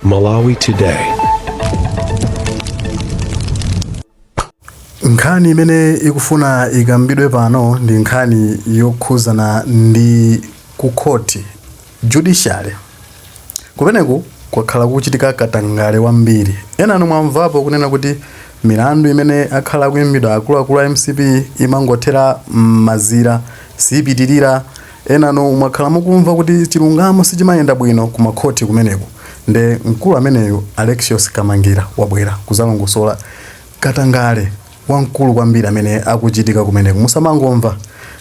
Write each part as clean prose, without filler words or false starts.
Malawi Today. Nkhani imene ikufuna ikambidwe pano ndi nkhani yokhuzana ndi kukhoti, judiciary. Kumeneku kwakhala kuchitika katangale wambiri. Enanu mwamvapo kunena kuti milandu imene akhala akuimbidwa akuluakulu a mcp imangothera m'mazira, sipitirira. Enanu mwakhala mukumva kuti chilungamo sichimayenda bwino ku makhoti kumeneku. Nde mkulu ameneyu Alexious Kamangira wabwera kuzalongosola katangale wamkulu kwambiri amene akuchitika kumeneku. Musamangomva,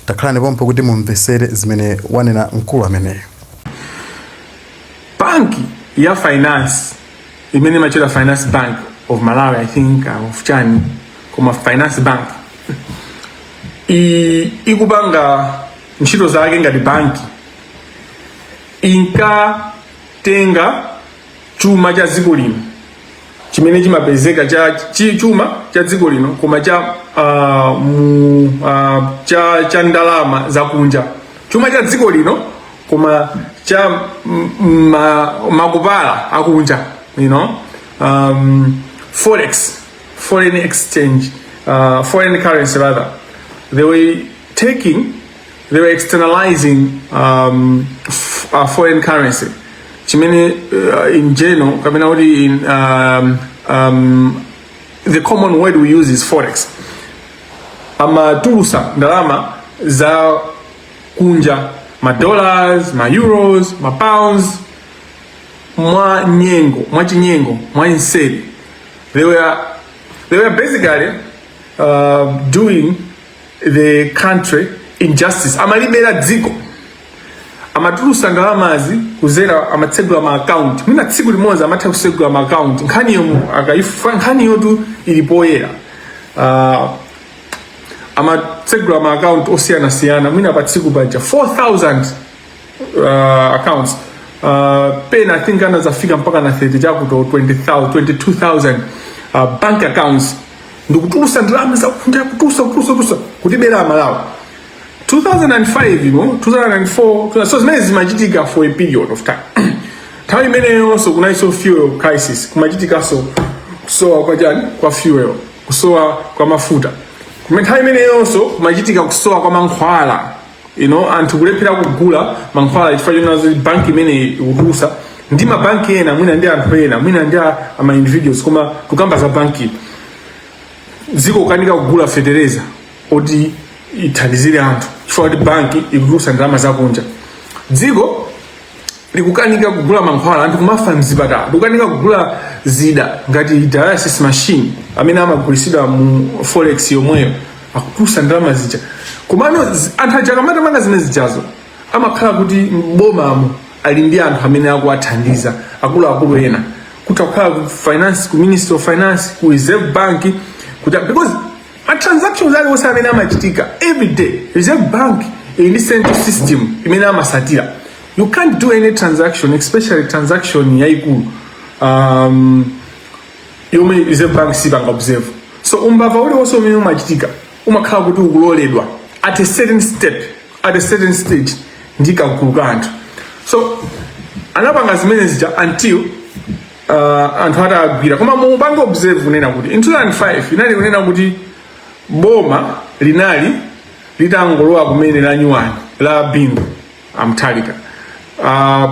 takhalani pompo kuti mumvesere zimene wanena mkulu ameneyu. Banki ya finance imene imachedwa Finance Bank of Malawi, I think, of chani, koma Finance Bank ikupanga ntchito zake ngati banki, inkatenga chuma cha dziko lino chimene chimapezeka cha chuma cha dziko lino, koma cha mu, cha ndalama zakunja, chuma cha dziko lino koma cha makupala akunja, forex, foreign exchange, foreign currency rather. They were taking, they were externalizing foreign currency chimene in general, kapena kuti in the common word we use is forex. Amatulusa ndalama za kunja, ma dollars, ma euros, ma pounds, mwa nyengo, mwa chinyengo, mwa inseri. They were basically doing the country injustice. Amalibera dziko, amatulusa ndalamazi kuzera, amatsegula ma account. Mwina tsiku limodzi amatha kusegula ma account. Nkhaniyo akaifa, nkhaniyotu ili poyera. Amatsegula ma account osiyanasiyana, mwina pa tsiku paja 4000 accounts. Pena I think anazafika mpaka na 30 chakuto 20,000, 22,000 bank accounts, ndikutulusa ndalama zakunja, kutulusa, kutulusa, kutulusa, kutibera Amalawi. 2005 imo, 2004. So zimene zimachitika for a period of time. Nthawi imeneyonso kunalinso fuel crisis, kumachitikanso kusowa kwa chani, kwa fuel, kusowa kwa mafuta. Kumene nthawi imeneyonso kumachitika kusowa kwa mankhwala, anthu kulephera kugula mankhwala chifukwa chonazo banki imeneyi ikutulusa, ndi mabanki ena, mwina ndi anthu ena, mwina ndi ama individuals, koma tukamba za banki. Dziko kukanika kugula fetereza oti ithandizire anthu chifukwa kuti banki ikutulusa ndalama zakunja. Dziko likukanika kugula mankhwala, anthu kumafa mzipatala, likukanika kugula zida ngati dialysis machine amene amagulisidwa mu forex yomweyo, akutulusa ndalama zija. Komano anthu aja akamatamanga zimene zijazo, amakhala kuti mbomamo ali ndi anthu amene akuwathandiza, akuluakulu ena, kuti akukhala ku finance, ku Ministry of Finance, ku Reserve Bank, kuti because ma transactions aliwonse amene amachitika every day, Reserve Bank ili ndi central system imene amasatira. You can't do any transaction, especially transaction yayikulu, yomwe Reserve Bank sipanga observe. So umbava uliwonse umene umachitika umakhala kuti ukuloledwa at a certain step, at a certain stage, ndi kagulu ka anthu. So anapanga zimene zija until anthu atagwira. Koma mupange observe kunena kuti in 2005 inali kunena kuti boma linali litangolowa kumene la nyuwani la Bingu wa Mutharika.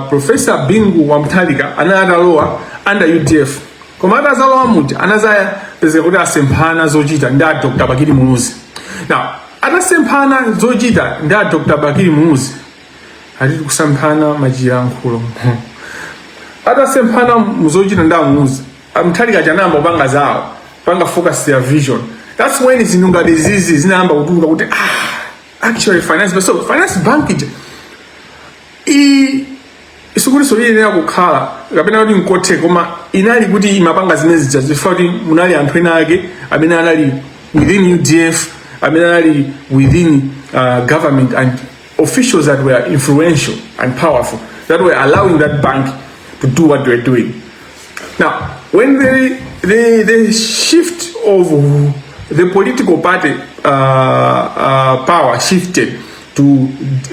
Professor Bingu wa Mutharika anali atalowa under UDF, koma atazalowa muja anazapezeka kuti asemphana zochita ndi a Dr Bakili Muluzi. Now atasemphana zochita ndi a Dr Bakili Muluzi, atiti kusemphana machiyankhulo, atasemphana muzochita ndi aMuluzi, aMutharika anayamba kupanga zawo, panga focus their vision. That's when zinthu ngati zizi zinayamba kutuluka kuti actually finance, so Finance Bank ija sikutinso iyenera kukhala kapena kuti nkothe, koma inali kuti imapanga zimene zija zifukwa kuti munali anthu ena ake amene anali within UDF, amene anali within government, and officials that were influential and powerful that were allowing that bank to do what they were doing. Now, when the shift of the political party power shifted to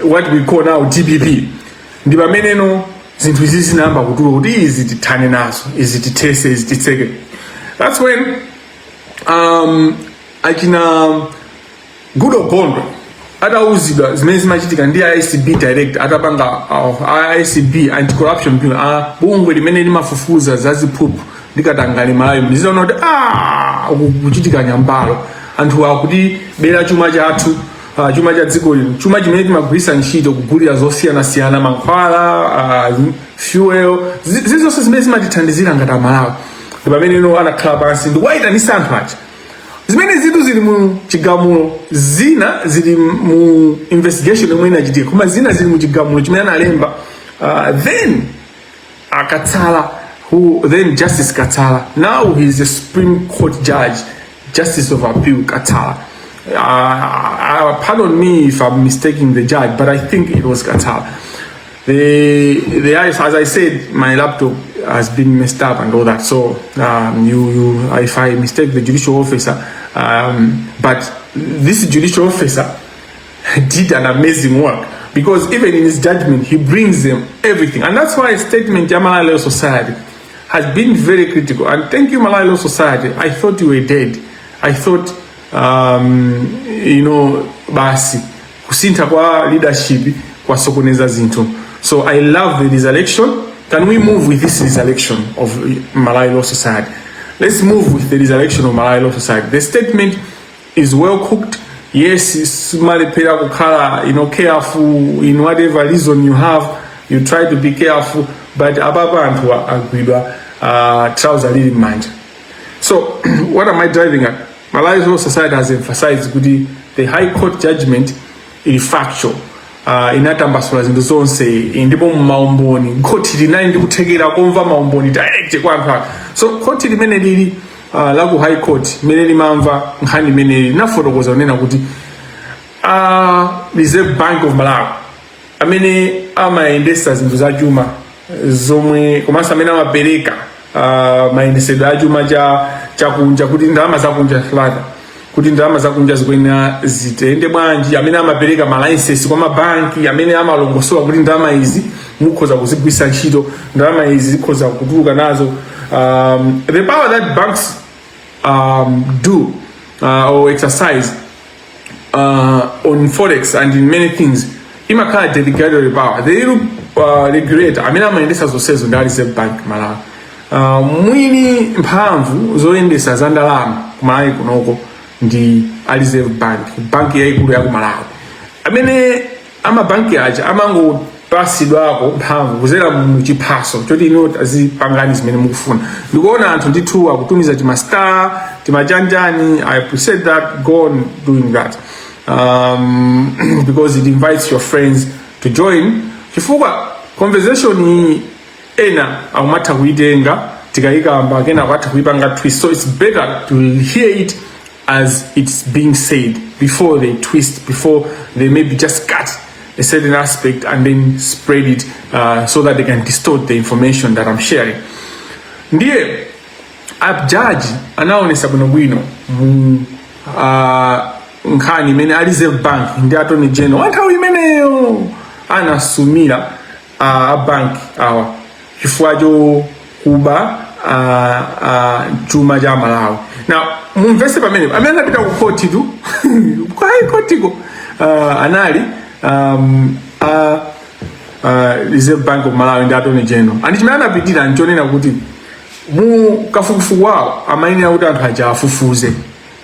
what we call now DPP, ndi pameneno zinthu izi zinayamba kutuluka kuti izi tithane nazo, izi tithese, izi titseke. That's when achina Goodall Gondwe atauzidwa zimene zimachitika ndi ACB director, atapanga ACB, Anti-Corruption Bureau, bungwe limene limafufuza za ziphuphu ndi katangale Malawi, ndizaona kuti uku kuchitika nyambalo, anthu akuti bera chuma chathu, chuma cha dziko lino, chuma chimene timagwiritsa ntchito kugulira zosiyanasiyana, mankhwala, fuel, zizonse zimene zimatithandizira ngati Amalawi. Ndi pamene ino anakhala pansi ndikuwayitanisa anthu aja. Zimene zinthu zili mu chigamulo, zina zili mu investigation yomwe inachitika, koma zina zili mu chigamulo chimene analemba. Then Akatsala, who then Justice Katsala, now he's a Supreme Court judge, Justice of Appeal Katsala. Pardon me if I'm mistaking the judge, but I think it was Katsala. The As I said, my laptop has been messed up and all that. So you if I mistake the judicial officer, but this judicial officer did an amazing work, because even in his judgment he brings them everything, and that's why statement ya Malawi Law Society has been very critical. And thank you, Malawi Law Society. I thought you were dead. I thought basi kusintha kwa leadership kwasokoneza zinthu. So I love the resurrection. Can we move with this resurrection of Malawi Law Society? Let's move with the resurrection of Malawi Law Society. The statement is well cooked. Yes, sumalephera kukhala careful in whatever reason you have. You try to be careful, but apapa anthu agwidwa trouser lili m'manja. So what am I driving at? Malawi Law Society has emphasized kuti the High Court judgment ili factual, inatambasula zinthu zonse, ndipo maumboni, khoti linali ndi kuthekera kumva maumboni direct kwa anthu ake. So khoti limene lili la ku High Court limene limamva nkhani imene linafotokoza kunena kuti Reserve Bank of Malawi, amene amayendesa zinthu zachuma zomwe komanso amene amapereka mayendesedwe a chuma cha chakunja, kuti ndalama zakunja rather, kuti ndalama zakunja zikuyenera zitende bwanji, amene amapereka ma license kwa mabanki, amene amalongosola kuti ndalama izi mukhoza kuzigwisa ntchito, ndalama izi zikhoza kutuluka nazo, the power that banks do or exercise on forex and in many things imakhala delegatory power. The little regulator amene amayendesa zonsezo ndi Reserve Bank Malawi. Mwini mphamvu zoyendesa za ndalama ku Malawi kunoko ndi a Reserve Bank, banki yayikulu ya ku Malawi. Amene amabanki aja amangopasidwako mphamvu kuzera mu chiphaso choti ino azipangani zimene mukufuna. Ndikuona anthu ndithu akutumiza tima star, timachanjani. I appreciate that. Go on doing that because it invites your friends to join, chifukwa conversation iyi ena akumatha kuitenga tikayikamba, kena akatha kuipanga twist. So it's better to hear it as it's being said before they twist, before they maybe just cut a certain aspect and then spread it so that they can distort the information that I'm sharing. Ndiye ajaji anaonesa bwinobwino mu nkhani imene a Reserve Bank ndi Attorney General nthawi imeneyo anasumira a bank awa chifukwa chokuba chuma cha Malawi. Now mumvese pamene amene anapita ku khoti tu, ku High Court ko, anali Reserve Bank of Malawi ndi Attorney General, and chimene anapitira nchonena kuti mu kafukufuku wawo amayenera kuti anthu aja afufuze,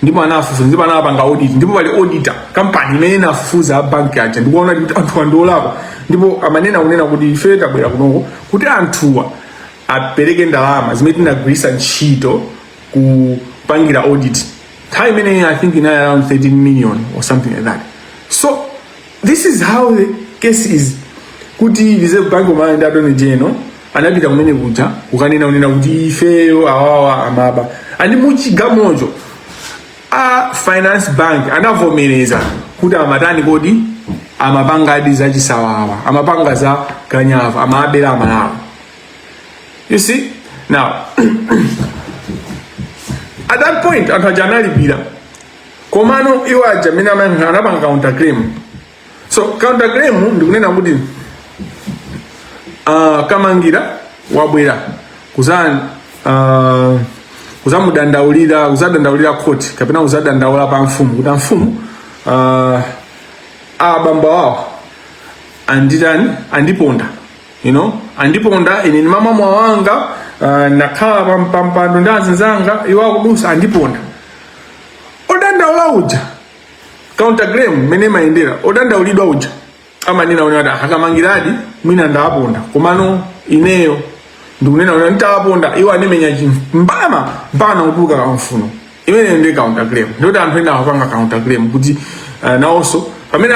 ndipo anafufuza, ndipo anapanga audit, ndipo pali auditor company imene inafufuza a banki aja ndikuona kuti anthu andiolakwa. Ndipo amanena kunena kuti ife tabwera kunoko kuti anthuwa apereke ndalama zimene tinagwiritsa ntchito kupangira audit. Nthawi imeneyi I think inali around 13 million or something like that. So this is how the case is, kuti Reserve Bank of Malawi ndi Attorney General anapita kumene kuja kukanena kunena kuti ifeyo awawa amaba. And muchigamulocho a Finance Bank anavomereza kuti amatani kodi, amapanga adi zachisawawa, amapanga za ganyava, amabera Amalawi. You see, now at that point anthu aja analipira, komano iwo aja amene anapanga counterclaim. So counterclaim ndikunena kuti Kamangira wabwera kuza kuzamudandaulira, kuzadandaulira court kapena kuzadandaula pa mfumu kuti amfumu, abambo awo anditani, andiponda, andiponda ine ni mama wanga, nakhala pampando ndi azinzanga, iwo akudusa, andiponda. Odandaula uja, counterclaim mmene imayendera, odandaulidwa uja amanena kuti akamangiradi mwina ndawaponda, komano ineyo ndikunena kuti nditawaponda iwo andimenya chimbama mpaka nakutuluka kamfuno. Imeneyo ndi counterclaim. Ndikuti anthu ena akupanga counterclaim kuti nawonso pamene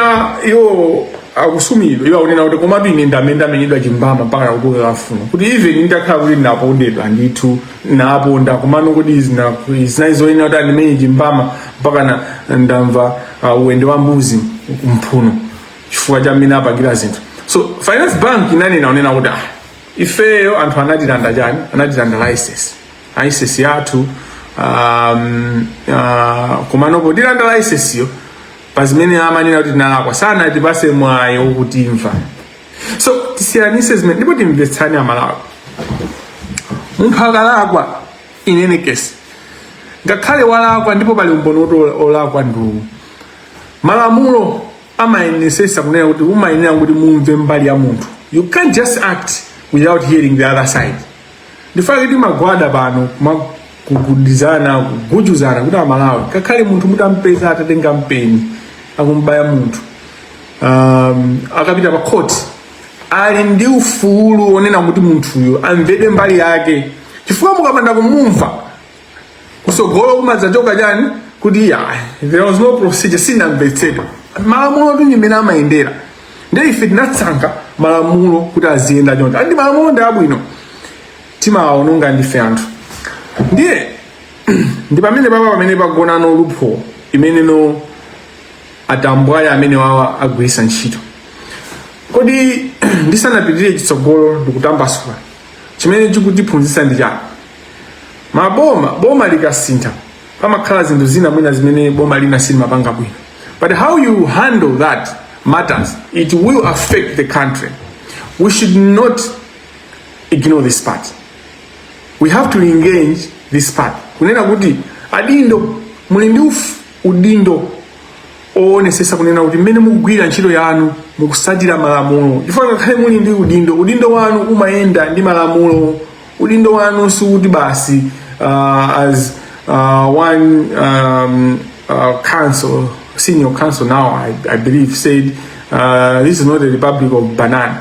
iwo akusumidwa, iwo akunena kuti komatu ine ndamene ndamenyedwa chimbama mpaka nakutuluka kamfuno, kuti even ndakhala kuti ndapondedwa ndithu, naponda, komano kuti zinali zoyenera kuti andimenye chimbama mpaka na ndamva uwende wa mbuzi mphuno chifukwa cha mmene apangira zinthu. So Finance Bank inanena unena kuti ah, ifeyo anthu anatilanda chani? Anatilanda license yathu, komano potilanda license yo, pa zimene amanena kuti tinalakwa, sanatipase mwayi wokutimva. So tisiyanise zimene ndipo timvetsane Amalawi. Munthu akalakwa, in any case, ngakhale walakwa ndipo pali umboni woti olakwa ndiwo, malamulo amayenesesa kunena kuti umayenera kuti mumve mbali ya munthu. You can't just act without hearing the other side. Ndifake timagwada pano kugudizana, kugujuzana kuti Amalawi, ngakhale munthu mutampeza atatenga mpeni akumbaya munthu, akapita pa court ali ndi ufulu wonena kuti munthuyo amvedwe mbali yake, chifukwa mukapanda kumumva, kusogolo kumadzachoka chani? Kuti ya, there was no procedure, sinamvetsedwa. Malamulo ndi mmene amayendera. Ndiye ife tinatsankha malamulo kuti aziyenda choncho, andi malamulo ndi abwino, timawaononga ndife anthu. Ndiye ndi pamene papa pamene pagonano loophole imene no atambwali amene wawa agwiritsa ntchito. Kodi ndisanapitirire chitsogolo ndikutambasula, chimene chikutiphunzitsa ndi chani? Maboma, boma likasintha, pamakhala zinthu zina mwina zimene boma lina silimapanga bwino, but how you handle that matters. It will affect the country. We should not ignore this part. We have to engage this part, kunena kuti adindo muli ndi udindo oonesesa kunena kuti mmene mukugwira ntchito yanu mukusatira malamulo, chifukwa ngakhale muli ndi udindo, udindo wanu umayenda ndi malamulo. Udindo wanu sikuti basi, as one counsel, senior counsel now, I believe, said, "This is not a republic of banana."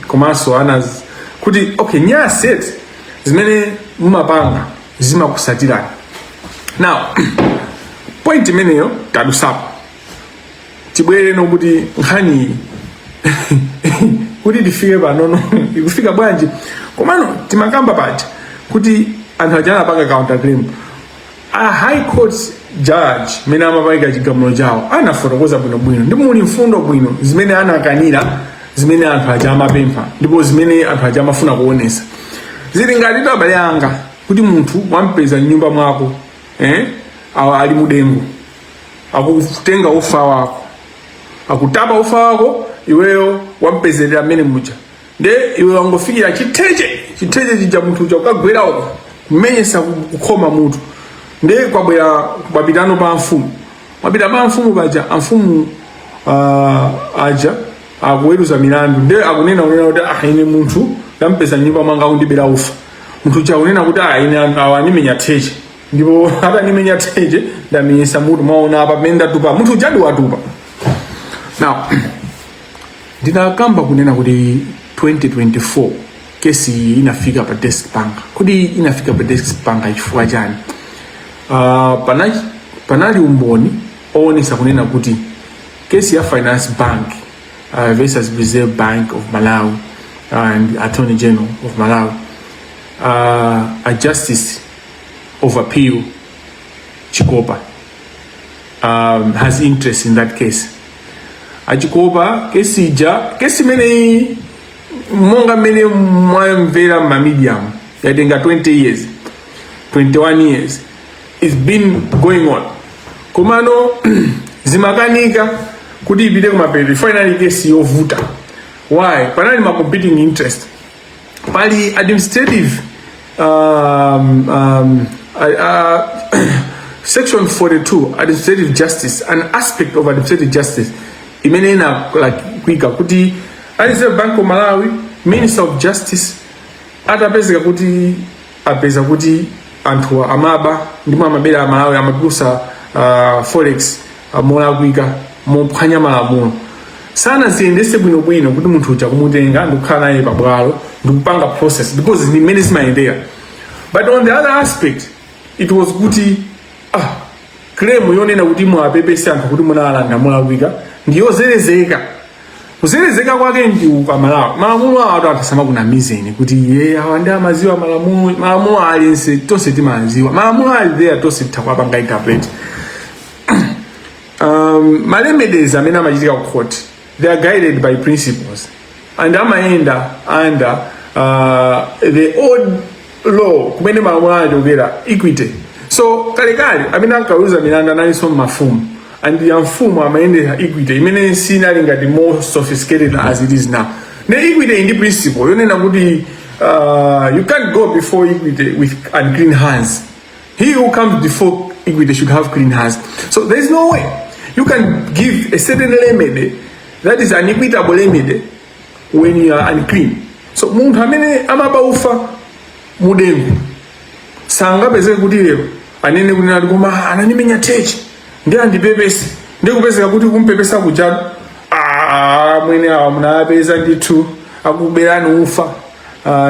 Komanso anas kuti okay, nyaset zimene mumapanga zimakusatirani. Now point imeneyo tadusapo. Tibwere nokuti nkhani kuti tifike panono ikufika bwanji. Komano timakamba paja kuti anthu aja anapanga counterclaim. A High Court judge mene amapanga chigamulo chawo anafotokoza bwinobwino ndipo muli mfundo bwino zimene anakanira, zimene anthu aja amapempha ndipo zimene anthu aja amafuna kuonesa. Zili ngati, abale anga, kuti munthu wampeza mnyumba mwako, eh? Awa ali mudengu, akutenga ufa wako, akutapa ufa wako, iweyo wampezerera mmene muja, nde iwe wangofikira chitheche, chitheche chija, munthu uja ukagwera uko kumenyesa kukhoma mutu. Nde kwabwera, kwapitano pa mfumu, mwapita pa mfumu paja, amfumu aja akuweruza milandu, nde akunena kunena kuti ah, ine munthu ndampeza nyumba mwanga akundibera ufa. Munthu uja akunena kuti ah, ine anthu awa andimenya theche, ndipo atandimenya theche ndamenyesa mutu, mwaona apa pamene ndatupa. Munthu ujadi watupa. Now ndinakamba kunena kuti 2024 kesi iyi inafika pa desk panga. Kuti inafika pa desk panga chifukwa chani? Panali umboni oonesa kunena kuti kesi ya Finance Bank versus Reserve Bank of Malawi and Attorney General of Malawi, a Justice of Appeal Chikopa has interest in that case. Achikopa, kesi ija, kesi imeneyi, monga mmene mwamvera m'ma media, yatenga 20 years, 21 years it's been going on, komano zimakanika Kuti ipite kumapeto, finally case yovuta. Why? Panali ma competing interest. Pali administrative section 42, administrative justice, an aspect of administrative justice imene ina like kuika kuti a Reserve Bank of Malawi, Minister of Justice atapezeka kuti apeza kuti anthu amaba ndipo amabera Amalawi, amapikusa forex molakwika, mophwanya malamulo, sanaziyendese bwinobwino kuti munthu uja kumutenga ndikukhala naye pabwalo ndikupanga process, because ndi mmene zimayendera. But on the other aspect, it was kuti claim yonena kuti mwapepese anthu kuti munalanda molakwika ndiyozerezeka. Kuzerezeka kwake ndi ukamalawo malamulo awo. Anthu asamakunamizeni kuti ye awa ndi amaziwa malamulo. Malamulo aliyense, tonse timaziwa malamulo ali there, tonse titakwapanga interpret. Ma remedies amene amachitika ku court, they are guided by principles and amayenda under the old law kumene malamulo anachokera, equity. So kalekale amene ankaweruza milandu analinso mafumu, and ya mfumu amayendera equity imene sinali ngati more sophisticated as it is now. Ne equity ndi principle yonena kuti you can't go before equity with unclean hands. He who comes before equity should have clean hands. So there is no way you can give a certain remedy that is an equitable remedy when you are unclean. So munthu amene amaba ufa mudengu sangapezeke kuti lero anene kuti nati koma anandimenya thechi ndi andipepese, ndi kupezeka kuti kumpepesa kuja, ah, mwene awa munapeza ndithu akuberani ufa,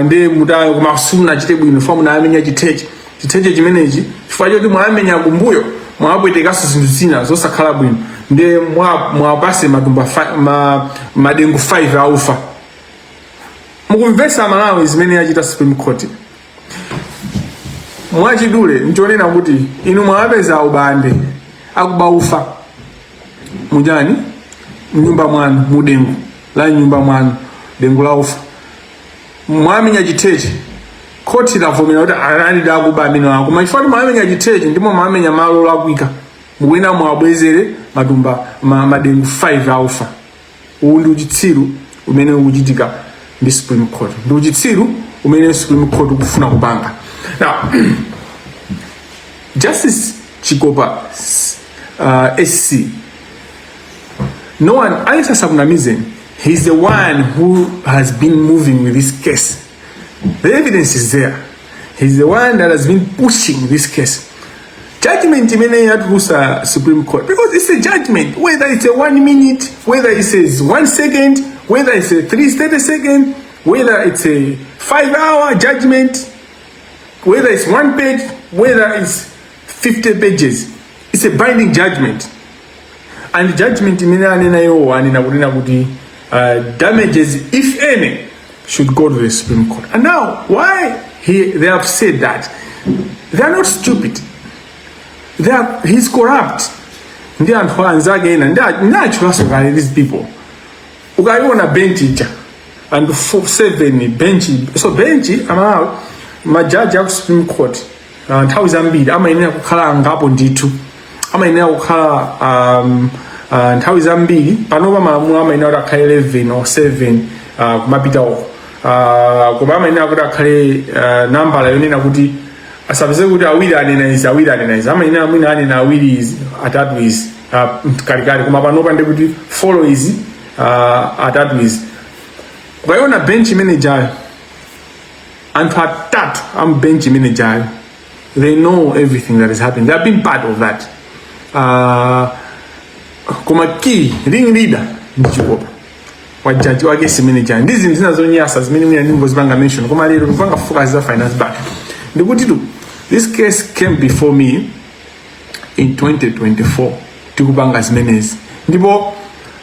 ndi mutayo, koma simunachite bwino fa munamenya chitheche. Chitheche chimenechi, chifukwa choti mwamenya kumbuyo, mwapwetekanso zinthu zina zosakhala bwino, ndi mwapase matumba madengu 5 aufa. Mukumvesa Malawi zimene yachita Supreme Court? Mwachidule nchonena kuti inu mwapeza ubande akuba ufa mujani mnyumba mwanu, mudengu la nyumba mwanu, dengu la ufa, mwamenya chitheche. Khoti lavomera kuti anali akuba amene ako, koma chifukwa mwamenya chitheche ndimo mwamenya malo olakwika, mukuyenera mwabwezere matumba madengu 5 aufa. Uwu ndi uchitsiru umene ukuchitika ndi Supreme Court, ndi uchitsiru umene Supreme Court ukufuna kupanga. Now, Justice Chikopa SC, no one aliyense asakunamizeni, he's the one who has been moving with this case. The evidence is there. He's the one that has been pushing this case. Judgment imene yatulusa Supreme Court, because it's a judgment, whether it's a 1 minute, whether it's a 1 second, whether it's a 3 30 second, whether it's a 5 hour judgment, whether it's one page, whether it's 50 pages, it's a binding judgment. And judgment imene anena iwo, anena kunena kuti damages, if any, should go to the Supreme Court. And now, why they have said that? They are not stupid. He's corrupt ndi anthu anzake ena ndi atchulanso kale. These people, ukaiona bench ija, anthu 7 bench. So bench amalawi, majaji aku Supreme Court nthawi zambiri amayenera kukhala angapo ndithu, amayenera kukhala nthawi zambiri. Panopa malamulo amayenera kuti akhale 11 or 7 kumapita uko, koma amayenera kuti akhale nambala yonena kuti asapeze kuti awiri anena izi, awiri anena izi. Amayenera mwina anena awiri izi, atatu izi, kalikali. Koma panopa ndi kuti four izi, atatu izi. Ukayiona bench imene jayo, anthu atatu am bench imene jayo, they know everything that is happening. They have been part of that. Koma key ring leader ndi Chikopa wa jaji wa kesi imene jayo, ndi zinthu zina zonyasa zimene mwina ndingozipanga mention, koma lero tikupanga focus za Finance Bank. Ndikuti tu this case came before me in 2024, tikupanga zimenezi, ndipo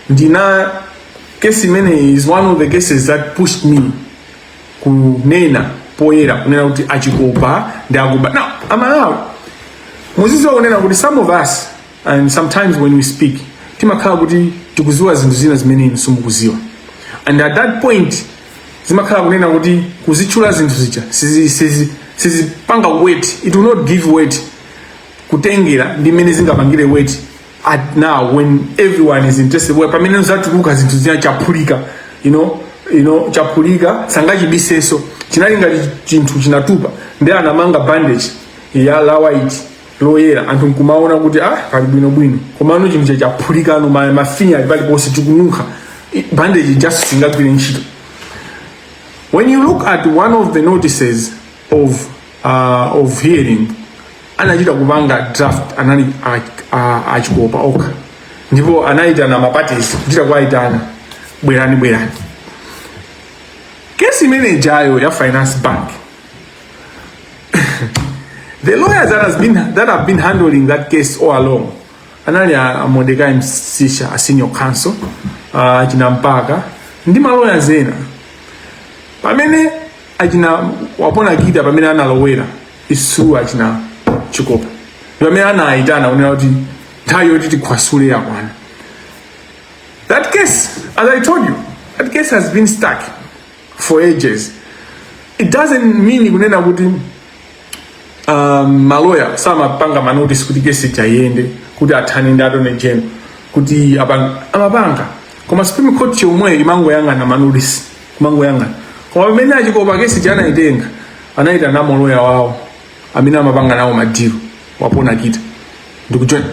ndina kesi imene is one of the cases that pushed me kunena poyera kunena kuti aChikopa ndi akuba. Now, Amalawi, muziziwa kunena kuti some of us, and sometimes when we speak, timakhala kuti tikuziwa zinthu zina zimene inu simukuziwa, and at that point zimakhala kunena kuti kuzitchula zinthu zija sizipanga weight. It will not give weight kutengera ndi mmene zingapangire weight. At now when everyone is interested, well, pamene zatuluka zinthu zina, chaphulika, chaphulika, sangachibiseso. Chinali ngati chinthu chinatupa ndi anamanga bandage ya la white, loyera, anthu nkumaona kuti ah, pali bwinobwino, komano chinthu chaphulikano, mafinya ali paliponse, chikununkha. Bandage just singagwire ntchito. When you look at one of the notices of hearing anachita kupanga draft, anali Achikopa okha, ndipo anayitana maparties, kuchita kuwayitana, "Bwerani, bwerani." Kesi imene ijayo ya Finance Bank, the lawyers that have been handling that case all along anali a Mordecai Msisha, a senior counsel, achina Mpaka ndi ma lawyers ena. Pamene achina Wapona Kita, pamene analowera isu achina Chikopa, pamene anayitana kunena kuti nthawi yoti tikhwasule yakwana. That case, as I told you, that case has been stuck for ages. It doesn't mean kunena kuti maloya samapanga manotice kuti kesi ijayende, kuti athane ndi attorney general kuti apanga, amapanga, koma Supreme Court yomwe imangoyang'ana manotice, kumangoyang'ana. Koma pamene Achikopa kesi chanayitenga, anayita namo loya wawo amene amapanga nawo madeal, Wapona Kita, ndikujoin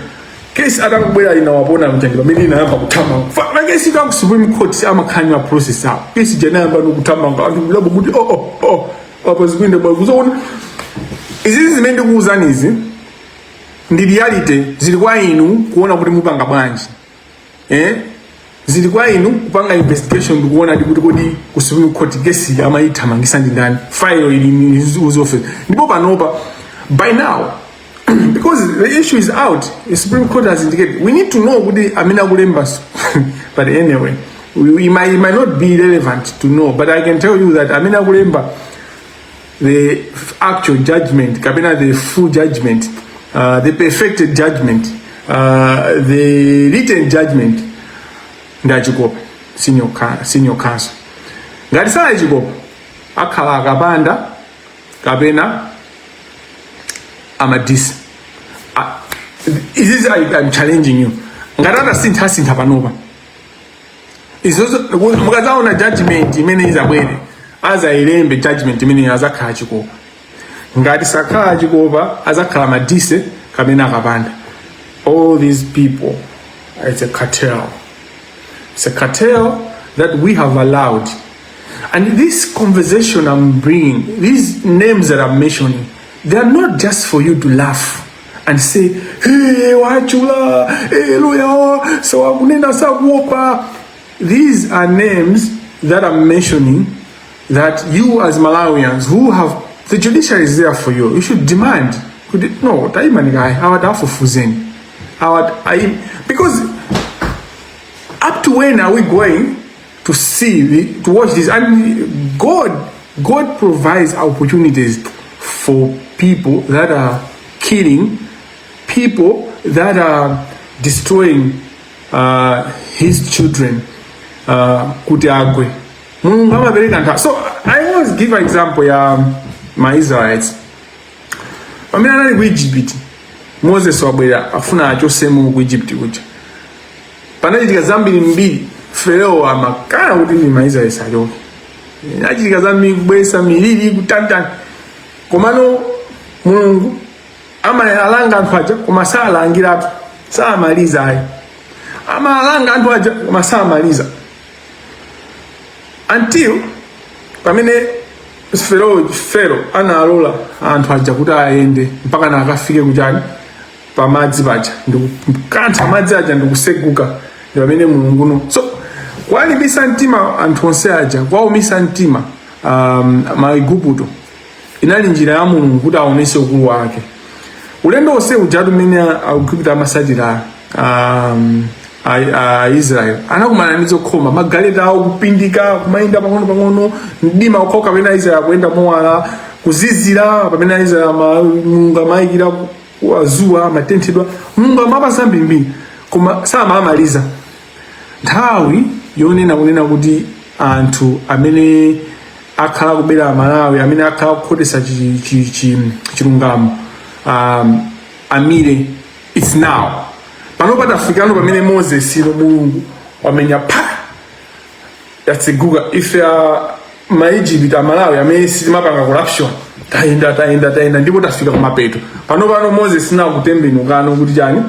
kesi. Atakubwera ina Wapona mchandi, pamene inayamba kuthamanga makesi ka ku Supreme Court, amakhanya process awo, kesi janayamba nikuthamanga, anthu kulabo kuti oh, apa zikuenda bwa kuzoona. Izizi zimene ndikuwuzani izi ndi reality. Zili kwa inu kuona kuti mupanga bwanji, eh? Zili kwa inu kupanga investigation ndikuona kuti kodi ku Supreme Court kesi amayithamangisa ndi ndani, file ili in his office. Ndipo panopa, by now, because the issue is out, the Supreme Court has indicated, we need to know kuti amene akulemba. But anyway, it might not be relevant to know, but I can tell you that amene akulemba the actual judgment, kapena the full judgment, the perfected judgment, the written judgment, ndi Achikopa senior counsel. Ngati sali Achikopa, akhala Akapanda kapena Amadisi. Izizi I'm challenging you. Ngati atasinthasintha panopa izozo, mukazaona judgment imene izabwere, azayilembe judgment imene azakhala Chikopa. Ngati sakhala Chikopa, azakhala Madise kapena Akapanda. All these people, it's a cartel. It's a cartel that we have allowed. And this conversation I'm bringing, these names that I'm mentioning, they are not just for you to laugh and say, "Hey, wachula, hey, lawyer, so akunena sakuopa." These are names that I'm mentioning that you as Malawians who have the judiciary is there for you, you should demand. No, taimani kaye, awa tafufuzeni. Awa, because up to when are we going to watch this? And God provides opportunities for people that are killing people, that are destroying his children, kuti agwe. Mulungu amapereka nthawi. So I always give an example ya ma Israelites pamene anali ku Egypt. Moses wabwera, afuna achosemo ku Egypt kuja. Panachitika zambiri mbiri. Farao amakana kuti ndi maIsraeli achoke. Achitika zambiri, kubweresa miliri, kutantani, komano Mulungu amalanga anthu aja, koma salangiratu, samaliza ayi. Amalanga anthu aja, koma samaliza until pamene Farao analola anthu aja kuti ayende mpaka na akafike kuchani, pamadzi paja, ndikukantha madzi aja ndikuseguka, ndi pamene Mulunguno. So kwalimbisa mtima anthu onse aja, kwawumisa mtima Maigupto, inali njira ya Mulungu kuti aonese ukulu wake. Ulendo wonse ujatu mmene Aigupto amasatira a Israel, anakumana ndi zokhoma, magaleta awo kupindika, kumayenda pang'ono pang'ono, mdima ukhoka pamene Aisrael akuyenda mowala, kuzizira pamene Aisrael Mulungu amayikira zuwa, amatenthedwa. Mulungu amapasa mbirimbiri, koma samamaliza. Nthawi yonena kunena kuti anthu amene akhala kubera Malawi, amene akhala kukhotesa chilungamo, amire, it's now. Panopa Pano patafikano pamene Moses ino Mulungu wamenya pa yatseguka. Ife a maEgypt, amalawi amene sitimapanga corruption, tayenda, tayenda, tayenda ndipo tafika kumapeto. Pano pano Moses nakutembenukano kuti chani?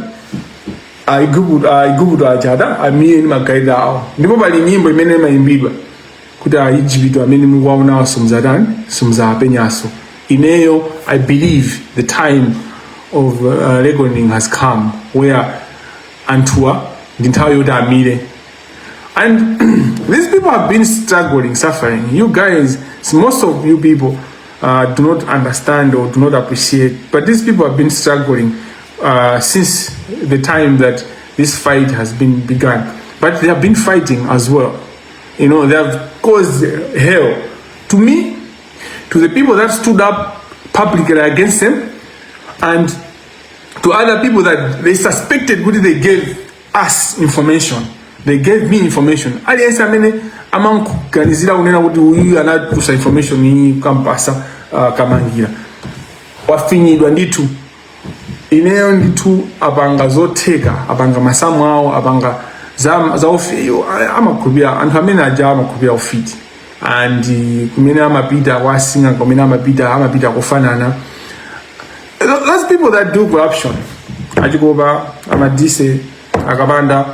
Aigupto achada amiye ndi magaleta awo. Ndipo pali nyimbo imene imayimbidwa kuti Aigupto amene mukuwaonawo simuzatani, simuzawapenyanso. Ineyo I believe the time of reckoning has come where anthuwa ndi nthawi yoti amire. And these people have been struggling, suffering. You guys, most of you people do not understand or do not appreciate, but these people have been struggling since the time that this fight has been begun. But they have been fighting as well. They have caused hell to me, to the people that stood up publicly against them, and to other people that they suspected kuti they gave us information, they gave me information. Aliyense amene amankuganizira kunena kuti uyu anatusa information iyi kampasa Kamangira wafinyidwa ndithu. Ineyo ndithu apanga zotheka, apanga masamu awo, apanga za amakhulupirira anthu amene aja amakhulupirira ufiti and kumene amapita kwasinga, kumene amapita, amapita kufanana. Those people that do corruption, Achikopa, Amadise, Akapanda,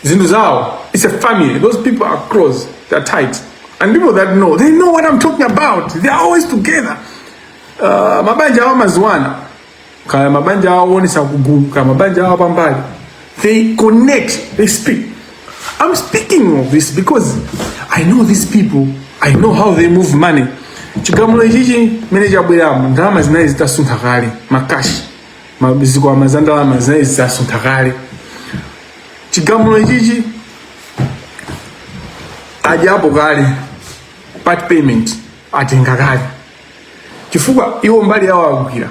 zinthu zawo, it's a family. Those people are close, they're tight, and people that know, they know what I'm talking about. They're always together. Mabanja awo amaziwana, kaya mabanja awo aonesa kugulu, kaya mabanja awo pambali, they connect, they speak. I'm speaking of this because I know these people. I know how they move money. Chigamulo ichichi mene chabweramo, ndalama zinayi zitasuntha kale, ma cash, zikwama za ndalama zinayi zitasuntha kale. Chigamulo ichichi adyapo kale, part payment atenga kale, chifukwa iwo mbali yawo akugwira,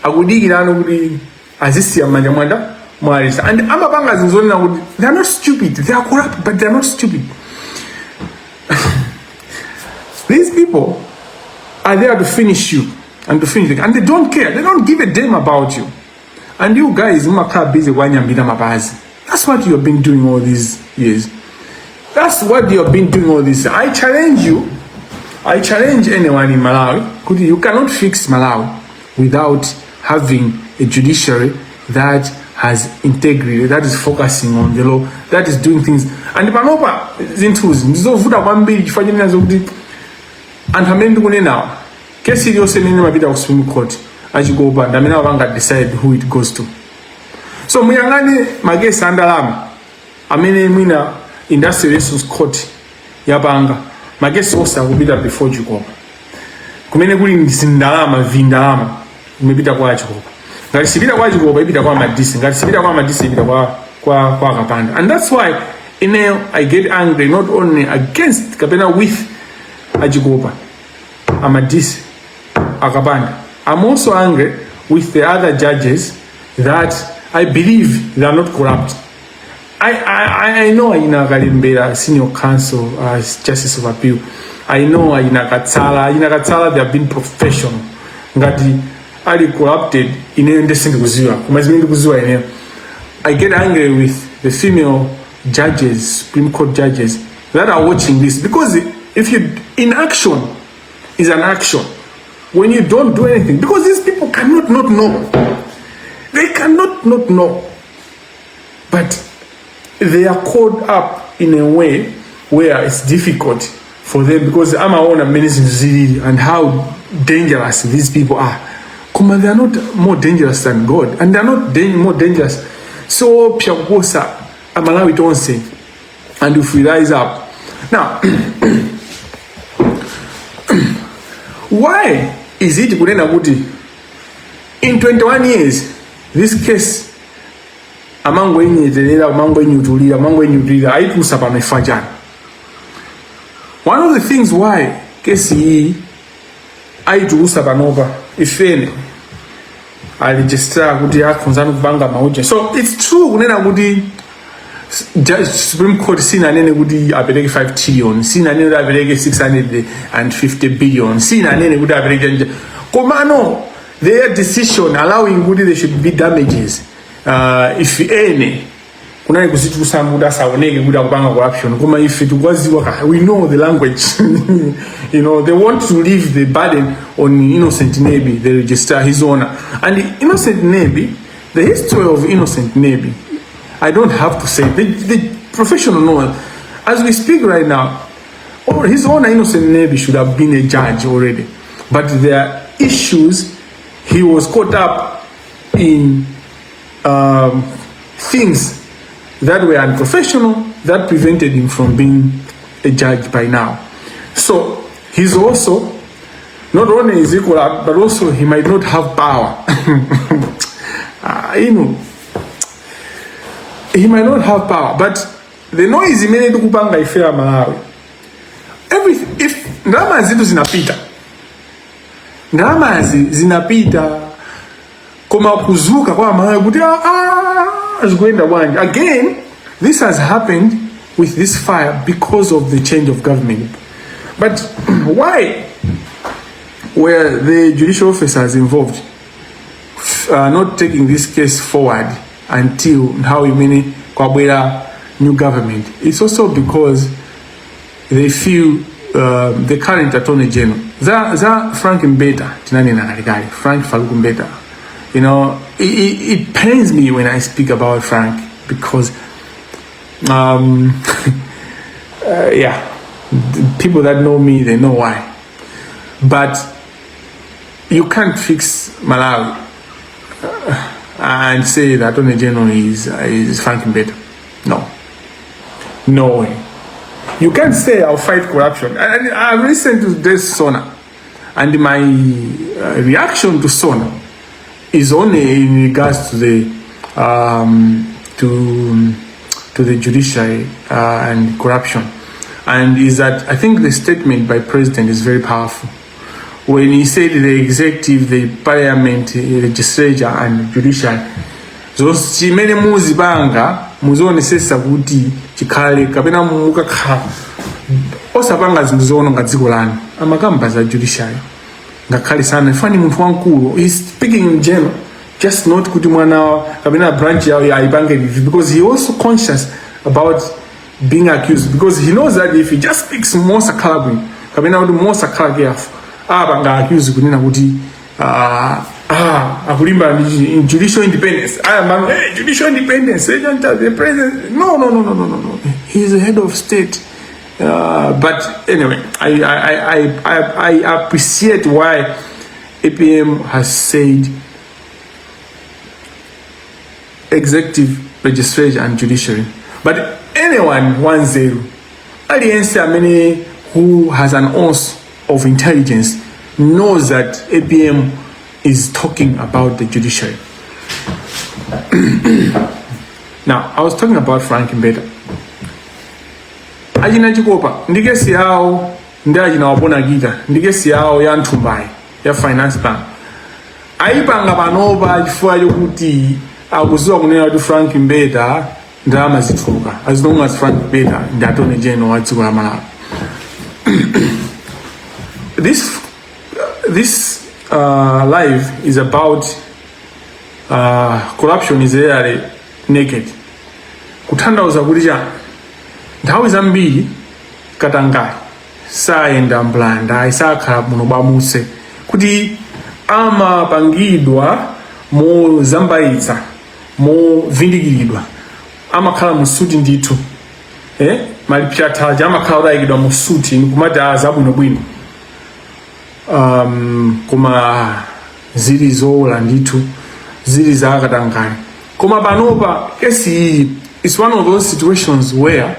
akudikirano kuti azisiya m'manja mwanda mwalisa. And amapanga zinthu zonena kuti they are not stupid. They are corrupt, but they are not stupid. These people are there to finish you and to finish it, and they don't care. They don't give a damn about you. And you guys mumakhala busy kwanyambira mapazi. That's what you have been doing all these years. That's what you have been doing all this. I challenge you. I challenge anyone in Malawi kuti you cannot fix Malawi without having a judiciary that has integrity, that is focusing on the law, that is doing things. And panopa zinthuzi ndizovuta kwambiri chifukwa chenena zokuti anthu amene ndikunenawa, kesi iliyonse imene imapita ku Supreme Court, Achikopa ndi amene amapanga decide who it goes to. So muyang'ane makesi a ndalama amene mwina Industrial Relations Court yapanga, makesi onse akupita before Chikopa. Kumene kuli zindalama, vindalama imepita kwa Chikopa. Ngati sipita kwa Chikopa, ipita kwa Madisi. Ngati sipita kwa Madisi, ipita kwa Kapanda. And that's why ineyo I get angry not only against kapena with Achikopa, Amadisi, Akapanda. I'm also angry with the other judges that I believe they are not corrupt. I know Aina Kalembera, senior counsel, justice of appeal. I know Aina Katsala. Aina Katsala, they have been professional. Ngati ali corrupted, ineyo ndesindikuziwa. Koma zimene ndikuziwa ineyo. I get angry with the female judges, Supreme Court judges that are watching this, because if you inaction is an action. When you don't do anything, because these people cannot not know. They cannot not know. But they are caught up in a way where it's difficult for them because amaona mmene zinthu zilili and how dangerous these people are. Koma they are not more dangerous than God, and they are not more dangerous, so kuposa Amalawi tonse. And if we rise up now, why is it kunena kuti in 21 years this case amangoinyeterera, amangoinyutulira, amangoinyutulira, ayitusa pano ifa chani? One of the things why kesi iyi ayitulusa panopa, ifene a registrar kuti akhonzani kupanga mauja. So it's true kunena kuti Supreme Court sinanene kuti apereke 5 trillion, sinanene kuti apereke 650 billion, sinanene kuti apereke nje. Komano their decision allowing kuti there should be damages If any kunali kuzitulutsa kuti asaoneke kuti akupanga corruption, koma ife tikuwaziwa ka, we know the language. They want to leave the burden on Innocent Nebi, the registrar, His Honor. And Innocent Nebi, the history of Innocent Nebi, I don't have to say. The professional knows. As we speak right now, or His Honor Innocent Nebi should have been a judge already, but there are issues. He was caught up in things that were unprofessional that prevented him from being a judge by now. So he's also, not only is he corrupt, but also he might not have power. He might not have power, but the noise imene tikupanga ife a Malawi, every if ndalama zitu zinapita, ndalamazi zinapita, koma kuzuka kwa Malawi kuti ah, ah, zikuyenda bwanji. Again, this has happened with this fire because of the change of government. But why were the judicial officers involved not taking this case forward until nthawi imene kwabwera new government? It's also because they feel the current Attorney General, za Frank Mbeta tinanena kalekale, Frank Faluku Mbeta. It pains me when I speak about Frank because yeah, the people that know me, they know why. But you can't fix Malawi and say the Attorney General is Frank Mbeta. No, no way. You can't say, "I'll fight corruption." And I've listened to this SONA, and my reaction to SONA is only in regards to the judiciary and corruption, and is that I think the statement by President is very powerful when he said the executive, the parliament, the legislature and judiciary, zonse chimene muzipanga muzionesesa kuti chikhale kapena mukakhala osapanga zinthu zoononga dziko lanu. Amakamba za judiciary, ngakhale sana fani munthu wamkulu, he's speaking in general, just not kuti mwana kapena branch yawo ayipange review, because he also conscious about being accused, because he knows that if he just speaks mosakhala bwino kapena kuti mosakhala careful, apanga accuse kunena kuti akulimba ndi judicial independence. Aya, hey, judicial independence, the president. No, no, no, no, no, no, no, he's the head of state. But anyway, I appreciate why APM has said executive, legislature and judiciary. But anyone wanzeru, aliyense amene who has an ounce of intelligence knows that APM is talking about the judiciary. Now, I was talking about Frank Mbeta. Achina Chikopa ndi kesi yawo, ndi achina Wapona Kita ndi kesi yawo ya nthumbayi ya Finance Bank, ayipanga panopa chifukwa chokuti akuziwa kunena kuti Frank Mbeta ndalama zituluka as long as Frank Mbeta ndi Attorney General wa dziko la Malawi. This live is about corruption is rarely naked, kutanthauza kuti chani? Nthawi zambiri katangale sayenda mblanda, isakhala muno bwamuse, kuti amapangidwa mozambaitsa, movindikiridwa, amakhala mu suti ndithu, eh? Malipyathaja amakhala otayikidwa mu suti nkumati a zabwinobwino, koma zili zowola ndithu, zili zakatangale. Koma panopa kesi iyi is one of those situations where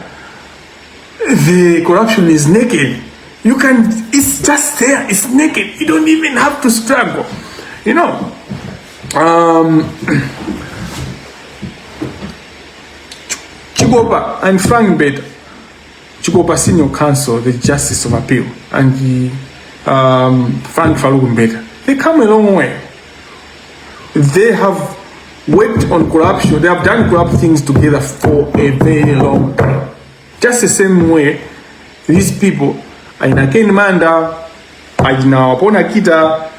the corruption is naked. You can, it's just there, it's naked. You don't even have to struggle. Chikopa and Frank Mbeta, Chikopa Senior Counsel, the Justice of Appeal, and the Frank Faluku Mbeta, they come a long way. They have worked on corruption, they have done corrupt things together for a very long time. Just the same way, these people, aina Ken Manda, aina Wapona Kita,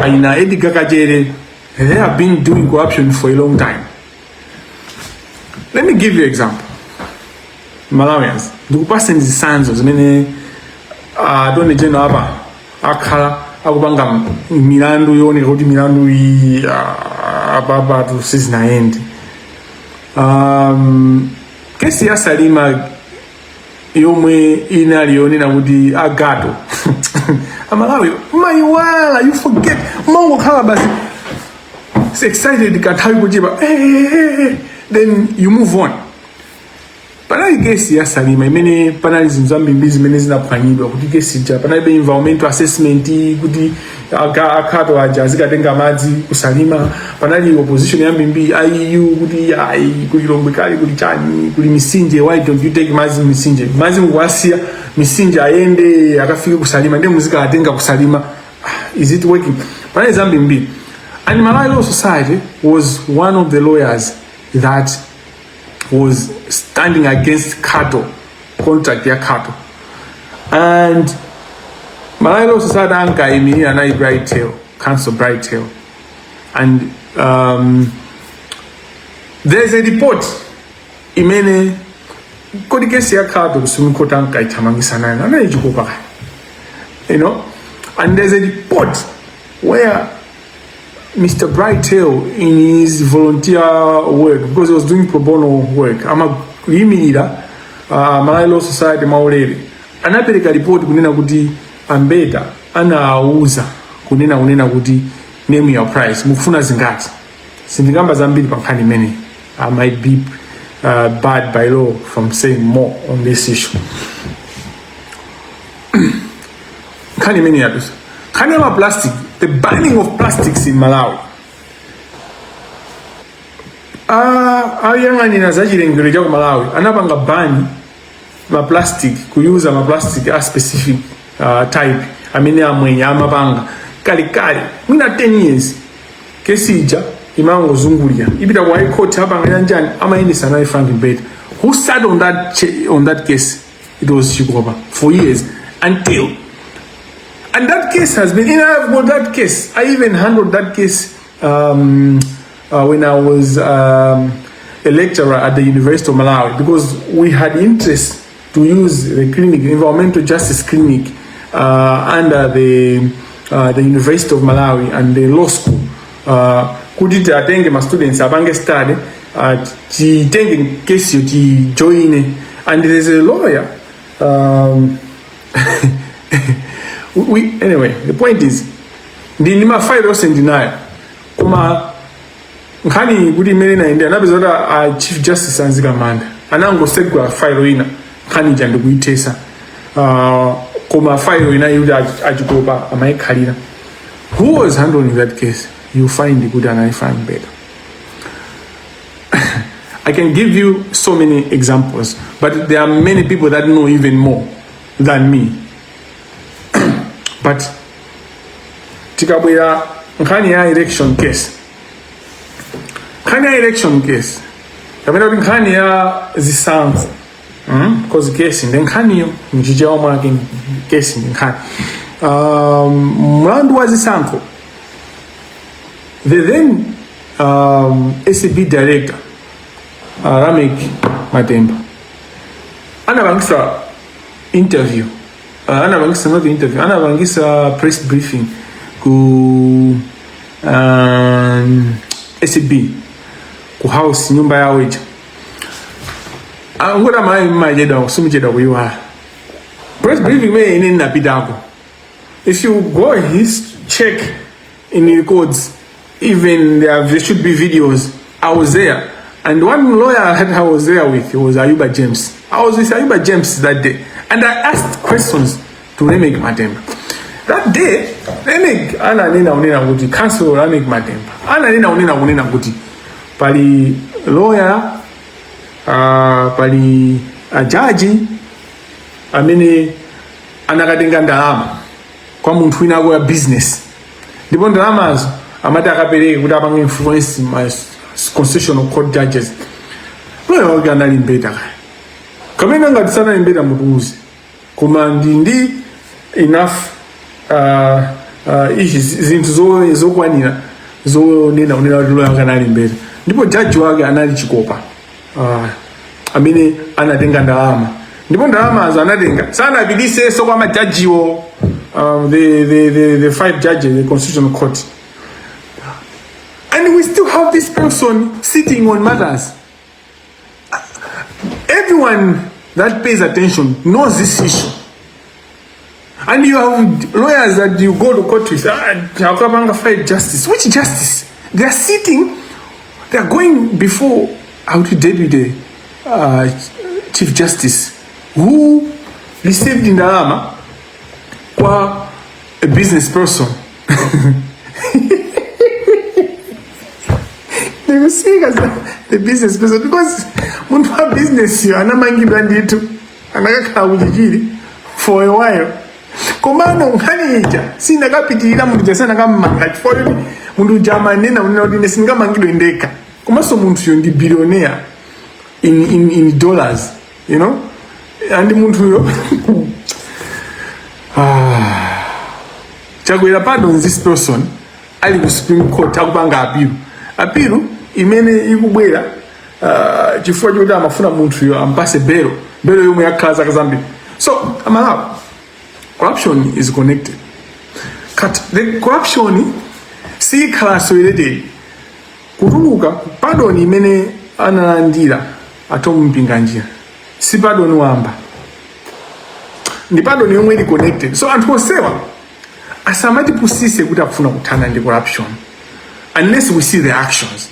aina Edgar Kachere, they have been doing corruption for a long time. Let me give you example. Malawians, ndikupaseni zitsanzo zimene attorney general apa akhala akupanga milandu yooneka kuti milandu iyi apapatu sizinayende. Kesi ya Salima yomwe inali yonena kuti a Khato amalawi mayiwala, you forget, mangokhala basi excited kanthawi kochepa, hey, hey, hey, then you move on. Panali kesi ya Salima imene panali zinthu zambiri zimene zinaphwanyidwa kuti kesi ija panalibe environmental assessment kuti a Khato aja azikatenga madzi ku Salima. Panali opposition yambiri IU kuti ayi, ku Lilongwe kale kuli chani, kuli misinje, why don't you take madzi misinje, madzi mukuwasiya misinje ayende akafike ku Salima, ndiye muzikatenga ku Salima. Is it working? Panali zambiri, and Malawi Law Society was one of the lawyers that was standing against Khato, contract ya Khato. And Malawi Law Society ankayimirira anali Bright Theu, Counsel Bright Theu. And there's a report imene kodi kesi ya Khato ku Supreme Court ankaithamangisa nani, anali Chikopa kaya. And there's a report where Mr. Bright Theu, in his volunteer work, because he was doing pro bono work, amayimirira Malawi Law Society mwaulere, anapereka report kunena kuti a Mbeta anawauza kunena kuti name your price, mukufuna zingati. Sindikamba zambiri pa nkhani imeneyi. I might be barred by law from saying more on this issue. Nkhani imene yadusa, nkhani ya maplastic, the banning of plastics in Malawi. Ayang'anira za chilengedwe cha ku Malawi anapanga ban maplastic, kuyuza maplastic a specific type amene amwenye amapanga kalekale, mwina 10 years. Kesi ija imangozungulira, ipita ku High Court, apanga chanjani, amayendesa naye Frank Mbeta. Who sat on that case? It was Chikopa for years until, and that case has been in. I've got that case. I even handled that case when I was a lecturer at the University of Malawi, because we had interest to use the clinic, environmental justice clinic, under the University of Malawi and the law school, kuti tiatenge ma students apange study, titenge kesi yo tijoine. And there's a lawyer, anyway, the point is ndi mafailo onse ndinayo, koma nkhani kuti imene inayendera, anapeza kuti a Chief Justice a Mzikamanda anangosegula failo ina, nkhani ija ndikuyithesa, koma failo ina kuti a Chikopa amayikhalira. Who was handling that case? You find kuti anali Frank Mbeta. I can give you so many examples, but there are many people that know even more than me. But tikabwera nkhani ya election case, nkhani ya election case kapena kuti nkhani ya zisankho, Cause case ndi nkhaniyo, mchichewa mwake case ndi nkhani, mlandu wa zisankho, the then ACB director, Reyneck Matemba, anapangisa interview, anapangisa, not interview, anapangisa press briefing ku ACB ku house, nyumba yawo ija. Ngoti amayi mmachedwa, simuchedwa kuyiwala press briefing imene ine ndinapitako. If you go his check in the records, even there should be videos. I was there, and one lawyer that I was there with was Ayuba James. I was with Ayuba James that day, and I asked questions to Reyneck Matemba that day. Reyneck ananena unena kuti, Counsel Reyneck Matemba ananena unena kunena kuti pali lawyer, pali ajaji amene anakatenga ndalama kwa munthu wina ya business, ndipo ndalamazo amati akapereke kuti apange influence ma Constitutional Court judges. Lawyer wake anali Mbeta kaya kamene, ngati sanali Mbeta mutiuze, koma ndi enough issues, zinthu zokwanira zonena kunena kuti lawyer wake anali Mbeta ndipo jaji wake anali Chikopa. Amene anatenga ndalama, ndipo ndalamazo anatenga sanapitisenso kwa majajiwo, the five judges, the Constitutional Court, and we still have this person sitting on matters. Everyone that pays attention knows this issue. And you have lawyers that you go to court with, ah, akapanga fight justice. Which justice? They are sitting, they are going before our deputy chief justice who received ndalama kwa a business person. Ndikuseka the business person because munthu wa business yo anamangidwa ndithu, anakakhala kuchichiri for a while, komano nkhani ija sinakapitirira. Munthu uja sanakammanga chifukwa choti munthu uja amanena kunena kuti ine sindingamangidwe ndekha, komanso munthuyo ndi billionaire in dollars, and munthuyo, ah, Chakwera pardons this person ali ku Supreme Court akupanga appeal, appeal imene ikubwera chifukwa chokuti amafuna munthuyo ampase belo, belo yomwe yakhala zaka zambiri. So Amalawi, corruption is connected. Cut the corruption sikhala isolated. Kutuluka pardon imene analandira a Thom Mpinganjira si pardon wamba, ndi pardon yomwe ili connected. So anthu onsewa asamatipusise kuti akufuna kuthana ndi corruption unless we see the actions.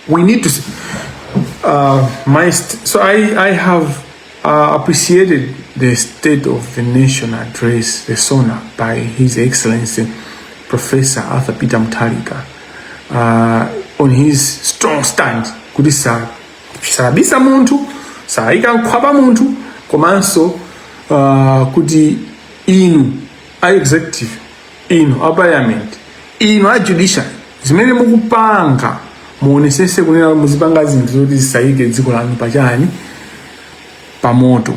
We need to see. So I have appreciated the State of the Nation Address, the SONA, by His Excellency Professor Arthur Peter Mutharika on his strong stand kuti sabisa munthu, sayika nkhwapa munthu, komanso kuti inu a executive, inu a parliament, inu a judiciary, zimene mukupanga muonesese kunena muzipanga zinthu zoti zisayike dziko lanu pachani, pamoto.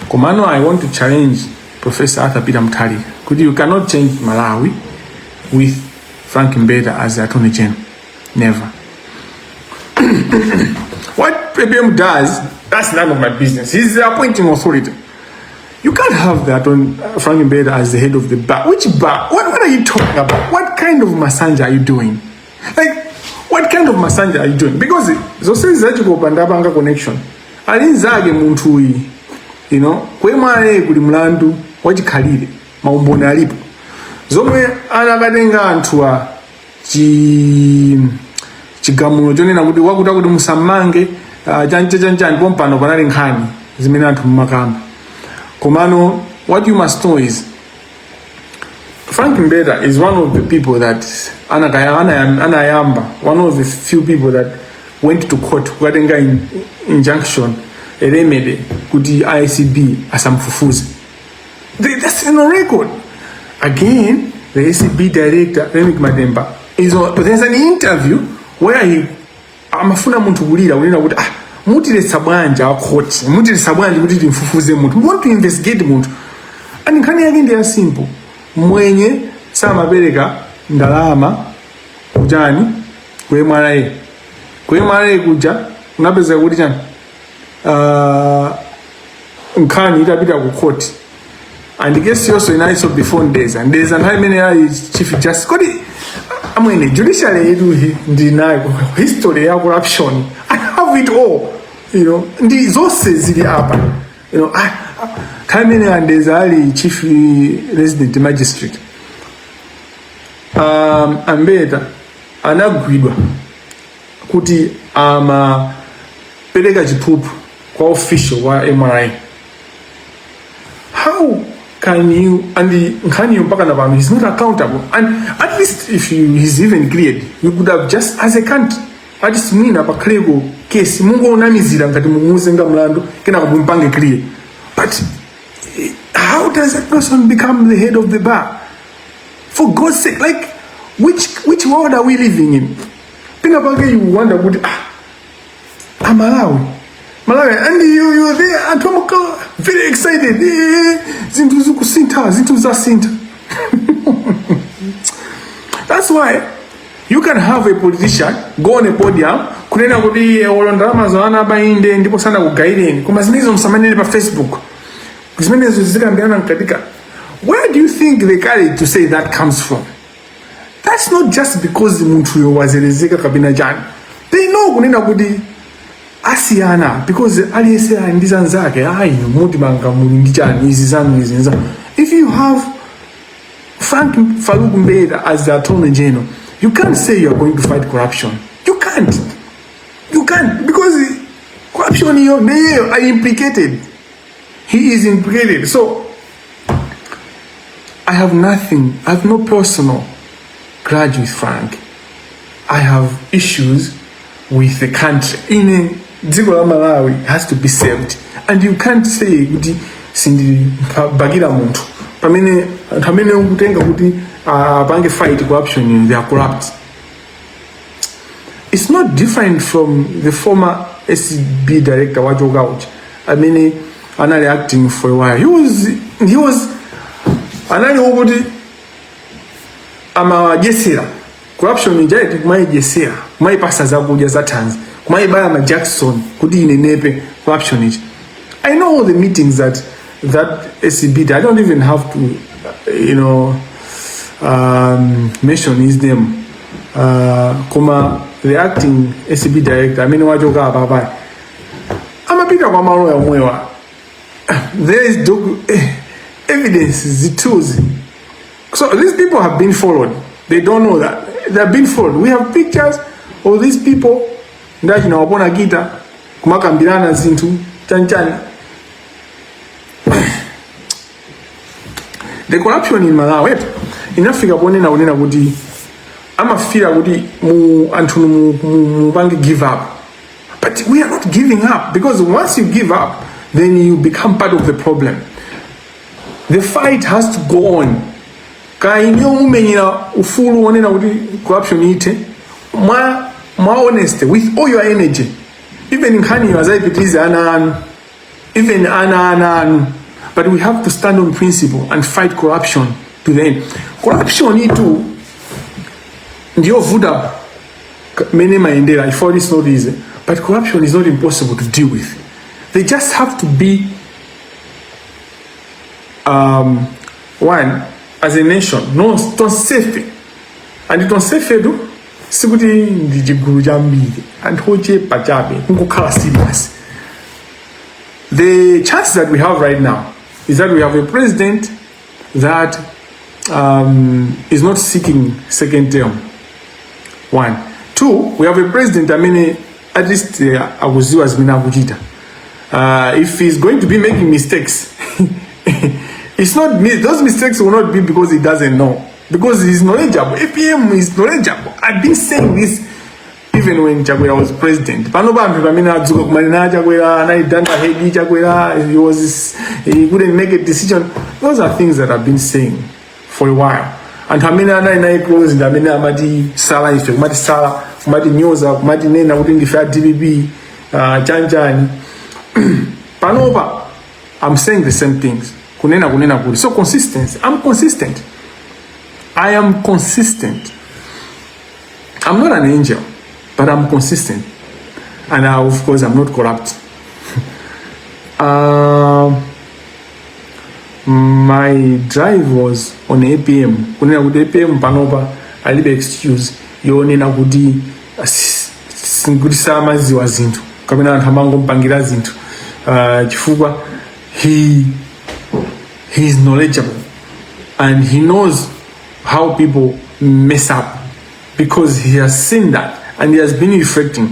Komano I want to challenge Professor Arthur Peter Mutharika kuti you cannot change Malawi with Frank Mbeta as the Attorney General. Never. What APM does, that's none of my business. He's the appointing authority. You can't have that on Frank Mbeta as the head of the bar. Which bar? What are you talking about? What kind of masanja are you doing? Like, what kind of masanja are you doing? Because zonse zachikopa ndapanga connection. Ali nzake munthu uyi. Ku MRA kuli mlandu wachikhalire, maumboni alipo. Zomwe anakatenga anthu a chigamulo chonena kuti wakuti akuti musammange, chancha chanchani, pompano panali nkhani zimene anthu mumakamba. Komano what you must know is Frank Mbeta is one of the people that anayamba, one of the few people that went to court kukatenga injunction, a remedy kuti ACB asamfufuze. That's in a record. Again, the ACB director, Reyneck Matemba, is on, but there's an interview where he amafuna munthu kulira kunena kuti, ah, mutiletsa bwanji akhoti, mutiletsa bwanji kuti timfufuze munthu, we want to investigate munthu. And nkhani yake ndi ya simple: mwenye samapereka ndalama kuchani, ku MRA. Ku MRA kuja unapeza kuti chani, nkhani itapita ku court and case yonso inalinso before Ndeza. Ndeza nthawi imene ali Chief Justice. Kodi amwene, judiciary yetu ndi nayo history ya corruption. I have it all, ndi zonse zili apa. Nthawi imene Andeza ali chief resident magistrate, Ambeta anagwidwa kuti amapereka chiphuphu kwa official wa MRA. How can you? And the nkhaniyo mpaka na pano he's not accountable. And at least if he's even cleared, we could have just, as a country, at least mwina pakhaleko kesi mungoonamizira ngati mumuzenga mlandu, kenako mumpange clear. But how does that person become the head of the bar, for God's sake? Like, which world are we living in? Pina pake you wonder kuti, ah, Amalawi, Malawi, and you there, anthu amakhala very excited, zinthu zikusintha, zinthu zasintha. That's why You can have a politician go on a podium kunena kuti olo ndalama zo anaba inde ndipo sanakugayireni koma zimenezo musamanene pa Facebook zimenezo zikambirana mkatika. Where do you think the courage to say that comes from? That's not just because munthuyo wazelezeka kapena chani. They know kunena kuti asiyana because aliyense ali ndi zanzake ayi mutimanga muli ndi chani izi zanu izi nza. If you have Frank Farouk Mbeta as the Attorney General, you can't say you are going to fight corruption. You can't. You can't because corruption iyo they are implicated. He is implicated. So I have nothing. I have no personal grudge with Frank. I have issues with the country. Ine dziko la Malawi has to be saved. And you can't say kuti sindibakira munthu pamene anthu amene ukutenga kuti apange fight corruption, they are corrupt. It's not different from the former ACB director wachoka uja amene anali acting for a while. He was anali wokuti amadyesera corruption ija eti kumayidyesera kumayipasa zakudya za thanzi kumayibaya ma Jackson kuti inenepe corruption ija. I know all the meetings that ACB did. I don't even have to mention his name, koma the acting ACB director amene wachoka apapa amapita kwa maloya omwewa. There is evidence, zithunzi. So these people have been followed. They don't know that they have been followed. We have pictures of these people ndachina wapona kita kumakambirana zinthu chanchani. The corruption in Malawi inafika ponena kunena kuti amafira kuti mu anthu mupange give up, but we are not giving up, because once you give up, then you become part of the problem. The fight has to go on. Kaya inuyo mumenyera ufulu wonena kuti corruption ithe mwa honest with all your energy, even nkhaniyo azayipitirize ana anu, even ana anu, but we have to stand on principle and fight corruption to the end. Corruption itu ndiyovuta mene mayendera if it's not easy, but corruption is not impossible to deal with. They just have to be one as a nation, no tonsefe and tonsefetu sikuti ndi chigulu chambiri anthu ochepa chabe kungokhala serious. The chance that we have right now is that we have a president that is not seeking second term. One. Two, we have a president amene at least akuziwa zimene akuchita. If he's going to be making mistakes, it's not me. Those mistakes will not be because he doesn't know, because he's knowledgeable. APM is knowledgeable. I've been saying this even when Chakwera was president. Pano panthu pamene adzuka kumanena Chakwera anali dunderhead, Chakwera he couldn't make a decision. Those are things that I've been saying for a while. Anthu amene anali naye close ndi amene amati sala ife kumati sala kumati nyoza kumati nena kuti ndife a DPP chanchani. Panopa I'm saying the same things. Kunena kuti. So consistency. I'm consistent. I am consistent. I'm not an angel, but I'm consistent. And of course, I'm not corrupt. My drive was on APM. Kunena kuti APM panopa alibe excuse yonena kuti kuti samaziwa zinthu kapena anthu amangompangira zinthu chifukwa he is knowledgeable and he knows how people mess up because he has seen that and he has been reflecting.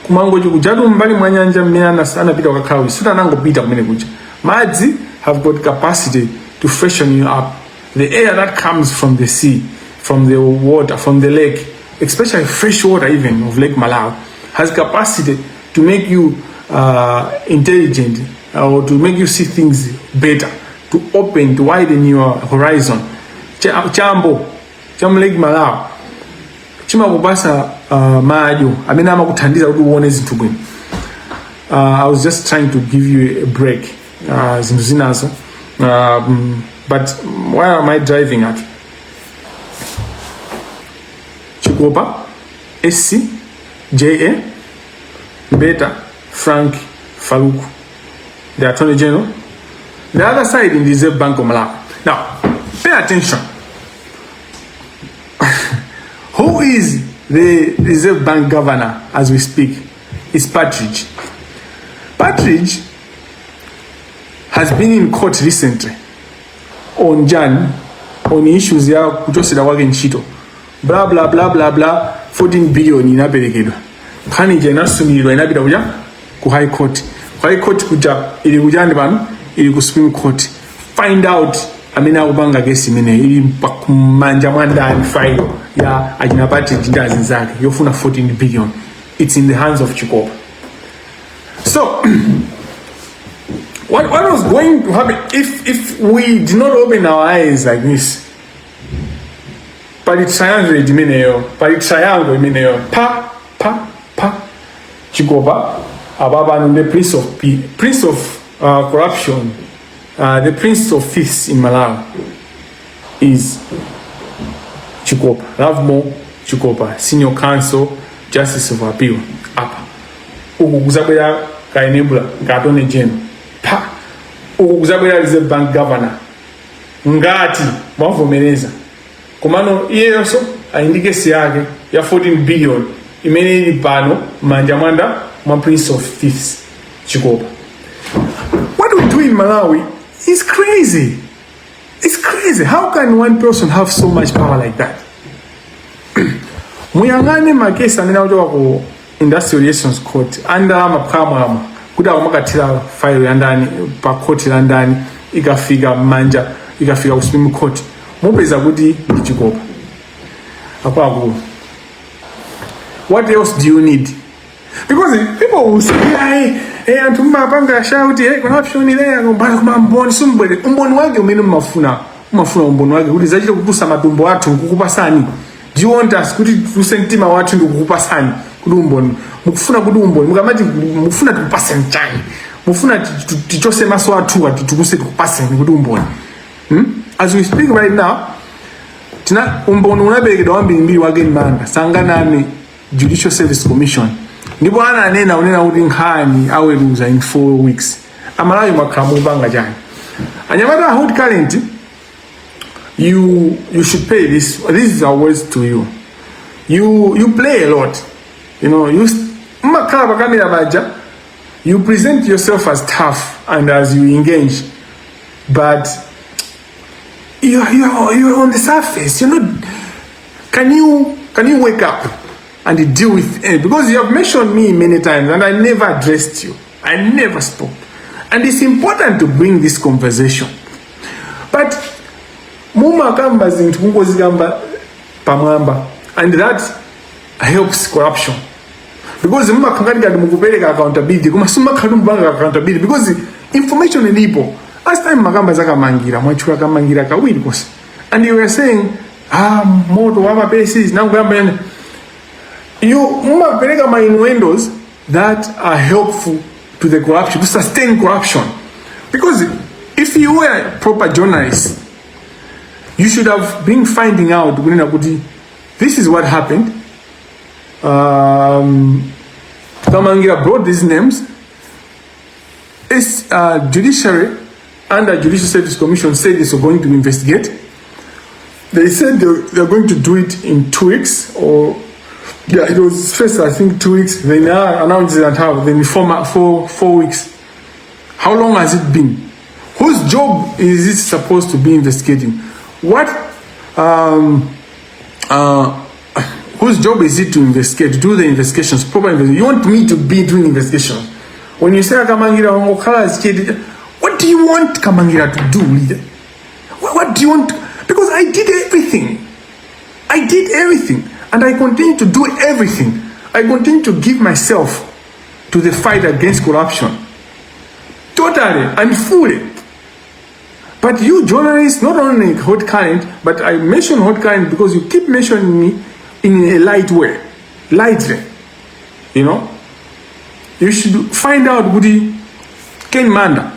Kumangochi kujatu mbali mwa nyanja mmene anapita kukakhala suti anangopita kumene kuja. Madzi have got capacity to freshen you up. The air that comes from the sea, from the water, from the lake, especially fresh water even of Lake Malawi, has capacity to make you intelligent or to make you see things better, to open, to widen your horizon. Chambo cha mu Lake Malawi chimakupasa madyo amene amakuthandiza kuti uone zinthu bwino. I was just trying to give you a break, zinthu zinazo, but where am I driving at? Chikopa SC JA Mbeta Frank Faluku, the Attorney General. The other side in the Reserve Bank of Malawi. Now, pay attention. Who is the Reserve Bank governor as we speak? It's Partridge. Partridge has been in court recently on Jan on issues ya kuchosera kwake ntchito, bla bla bla bla bla. 14 billion inaperekedwa, nkhani ija inasumiridwa, inapita kuja ku High Court. Ku High Court kuja ili kuchani? Pano ili ku Supreme Court. Find out amene akupanga kesi imeneyi, ili kumanja mwa ndani? File ya achina Partridge ndi azinzake yofuna 14 billion, it's in the hands of Chikopa. So what was going to happen if we did not open our eyes like this? Pali triangle imeneyo, pali triangle imeneyo, pa pa pa Chikopa apapa, the prince of prince of corruption, the prince of thieves in Malawi is Chikopa, Lovemore Chikopa, Senior Counsel, Justice of Appeal. Apa uku kuzabwera ka enabler ka Attorney General, pa uku kuzabwera Reserve Bank governor ngati mwavomereza. Komano iyeyonso ali ndi kesi yake ya 14 billion imene ili pano m'manja mwanda mwa prince of thieves Chikopa. What we do in Malawi is crazy. It's crazy. How can one person have so much power like that? Muyang'ane makesi amene akuchoka ku Industrial Relations Court andalama phwamwamwa kuti akumakathira file ya ndani pa khoti la ndani, ikafika m'manja, ikafika ku Supreme Court, mupeza kuti ndi Chikopa. Akuluakulu, what else do you need? Because people will say, "Hey, hey, anthu mmapanga shout, hey, corruption ile." Koma umboni sumbwere, umboni wake umene mmafuna, umafuna umboni wake kuti zachita kutusa matumbo athu nkukupasani? Do you want us kuti tuse mtima wathu ndikukupasani kuti umboni? Mukufuna kuti umboni, mukamati mukufuna tikupaseni chani? Mufuna tichose maso athu, titukuse, tikupaseni kuti umboni, As we speak right now, tina umboni unaperekedwa wambirimbiri wake m'manda sanganame Judicial Service Commission, ndipo ananena unena kuti nkhani aweruza in 4 weeks. Amalawi, mwakhala mukupanga chani? Anyamata a Hot Current, you should pay this. This is our words to you. You play a lot. You mmakhala pa kamera paja, you present yourself as tough and as you engage, but you're on the surface. You're not. Can you wake up and deal with it? Because you have mentioned me many times and I never addressed you. I never spoke. And it's important to bring this conversation. But mumakamba zinthu kungozikamba pamwamba, and that helps corruption, because mumakhala ngati mukupereka accountability, koma simumakhala mupanga accountability, because information ilipo. Last time makamba zakamangira, mwachula Kamangira kawiri kosa, and you were saying, "Ah, moto wa mapesi nangoyamba yani." You mumapereka ma innuendos that are helpful to the corruption, to sustain corruption, because if you were a proper journalist, you should have been finding out kunena kuti this is what happened. Kamangira brought these names. It's judiciary under Judicial Service Commission said it's going to investigate. They said they're going to do it in 2 weeks, or yeah, it was first, I think, 2 weeks. They now announced it and how then 4 weeks. How long has it been? Whose job is it supposed to be investigating? What whose job is it to investigate, to do the investigations, proper investigation? You want me to be doing investigations? When you say Kamangira wangokhala zichete, what do you want Kamangira to do, leader? What do you want? Because I did everything. I did everything. And I continue to do everything. I continue to give myself to the fight against corruption. Totally and fully. But you journalists, not only Hot Current, but I mention Hot Current because you keep mentioning me in a light way, lightly. You know? You should find out kuti Ken Manda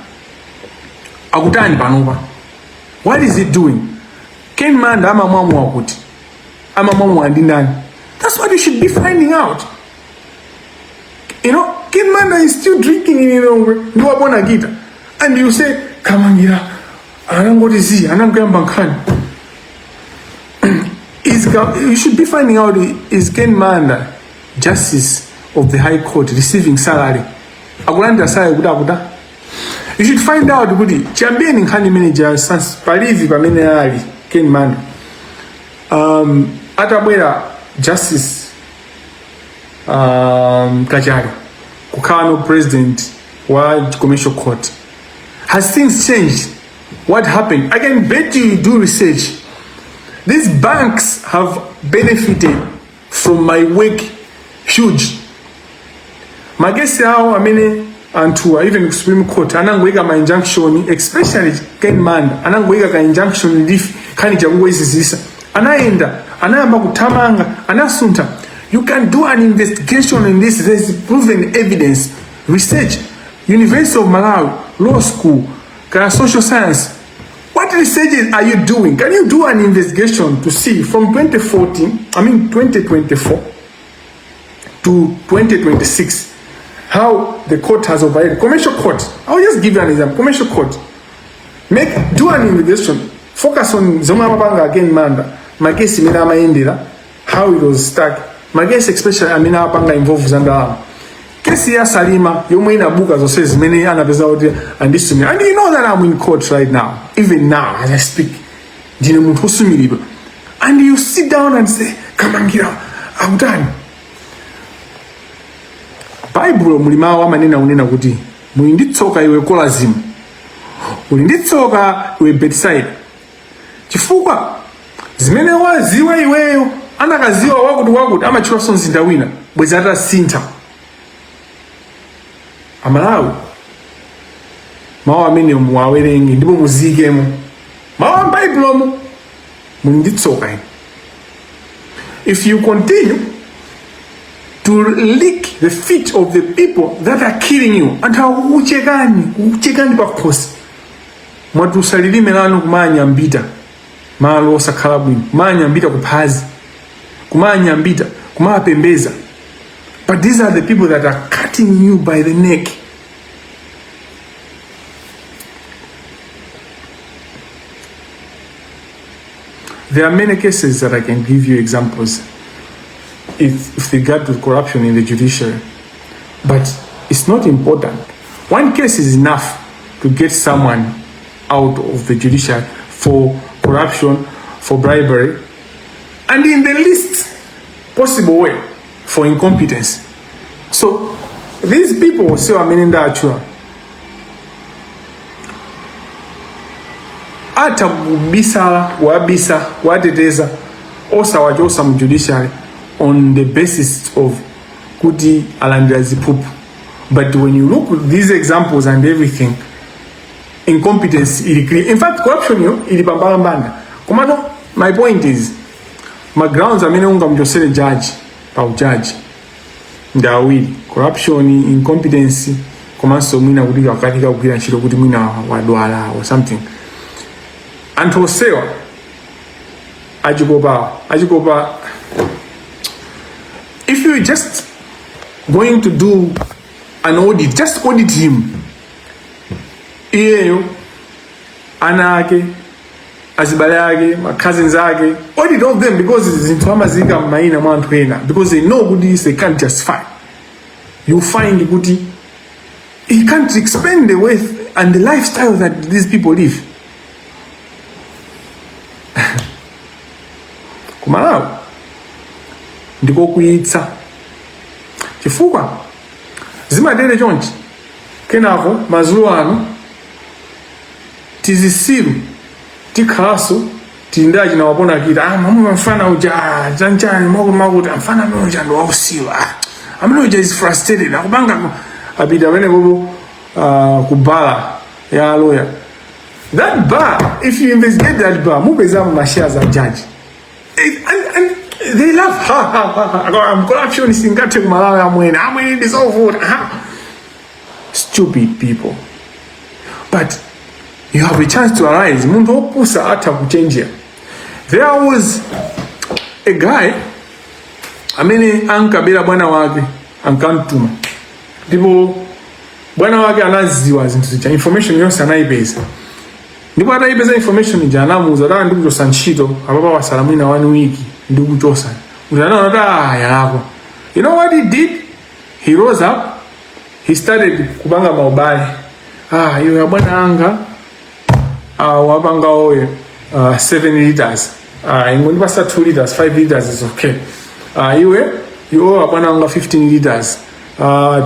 akutani panopa. What is he doing? Ken Manda amamwamwa kuti amamwamwa ndi ndani? That's what you should be asking. That's what you should be finding out. You know, Ken Manda is still drinking in Lilongwe ndi Wapona Kita. And you say, Kamangira, anangoti zi, anangoyamba nkhani. You should be finding out, is Ken Manda, Justice of the High Court, receiving salary? Akulandira salary kuti akuta? You should find out kuti chiyambireni nkhani imene ija palivi pamene ali Ken Manda. Atabwera Justice Kachali kukhala no president wa commercial court, has things changed? What happened? I can bet you, you do research, these banks have benefited from my work huge. Makesi awo amene anthuwa even ku Supreme Court anangoyika ma injunction, especially Ken Manda, anangoyika ka injunction relief, nkhani chakungoyizizisa, anayenda, anayamba kuthamanga, anasuntha. You can do an investigation in this. There is proven evidence. Research, University of Malawi Law School kaya social science, what researches are you doing? Can you do an investigation to see from 2014, I mean 2024 to 2026, how the court has operated? Commercial court, I'll just give you an example. Commercial court, make do an investigation, focus on zomwe amapanga a Ken Manda, makesi imene amayendera, how it was stuck, makesi especially amene amapanga involve za ndalama, kesi ya Salima yomwe inabuka zonse zimene anapeza kuti andisumira. And you know that I'm in court right now, even now as I speak, ndine munthu osumiridwa. And you sit down and say Kamangira akutani? Baibulo muli mawu amanena kunena kuti muli ndi tsoka iwe Korazimu, uli ndi tsoka iwe Betisaida, chifukwa zimene waziwa iweyo anakaziwa wakuti wakuti, amatchulanso mzinda wina, bwezi atasintha. Amalawi, mawu amene muwawerenge ndipo muziyikemo mawu a m'Baibulomo, muli ndi tsoka inu if you continue to lick the feet of the people that are killing you. Anthu akukuchekani, kukuchekani pakhosi, mwatulutsa lilime lanu kumanyambita malo osakhala bwino, kumanyambita kuphazi, kumanyambita, kumapembeza, but these are the people that are cutting you by the neck. There are many cases that I can give you examples if regard to corruption in the judiciary, but it's not important. One case is enough to get someone out of the judiciary for corruption, for bribery, and in the least possible way for incompetence. So these people say amene ndatchula atha kubisala, kuwabisa, kuwateteza, osawachosa mu judiciary on the basis of kuti alandira ziphuphu. But when you look at these examples and everything, incompetence ili clear. In fact, corruption yo ili pambalambanda. Komano my point is, ma grounds amene ungamuchosere judge pa ujaji ndi awiri: corruption, incompetence, komanso mwina kuti wakanika kugwira ntchito, kuti mwina wadwala or something. Anthu osewa achikopawa, achikopa, if you just going to do an audit, just audit him, iyeyo, ana ake, azibale ake, ma cousins ake, audit all them, because zinthu amaziyika m'mayina mwa anthu ena because they know kuti they can't justify. You find kuti he can't explain the wealth and the lifestyle that these people live. Kumalawi ndikokwiyitsa chifukwa zimatere chonchi, kenako madzulo ano tizisiru tikhalanso tili ndi achina Wapona Kita, ah, mamwe mfana uja, ah, chanchani makuti makuti amfana amene uja ndi wausiru, ah, amene uja is frustrated, akupanga apita pamene popo ku bar ya lawyer. That bar, if you investigate that bar, mupezamo ma shares a judge. And they laugh, ha ha ha ha, corruption singathe kumalawi, amwene, amwene ndizovuta, ha. Stupid people. But you have a chance to arise. Munthu wopusa atha kuchenjera. There was a guy Amene ankabera bwana wake ankamtuma, ndipo bwana wake anaziwa zinthu zija, information yonse anayipeza. Ndipo atayipeza information ija anamuuza kuti ndikuchosa ntchito apapa, wasala mwina one week ndikuchosa. Kuti anaona kuti ah, yalakwa. You know what he did? He rose up, he started kupanga maubale. Ah, iwe bwana anga wapanga oye 7 liters, ingondipasa 2 liters, 5 liters is okay. Iwe iwo bwana anga 15 liters,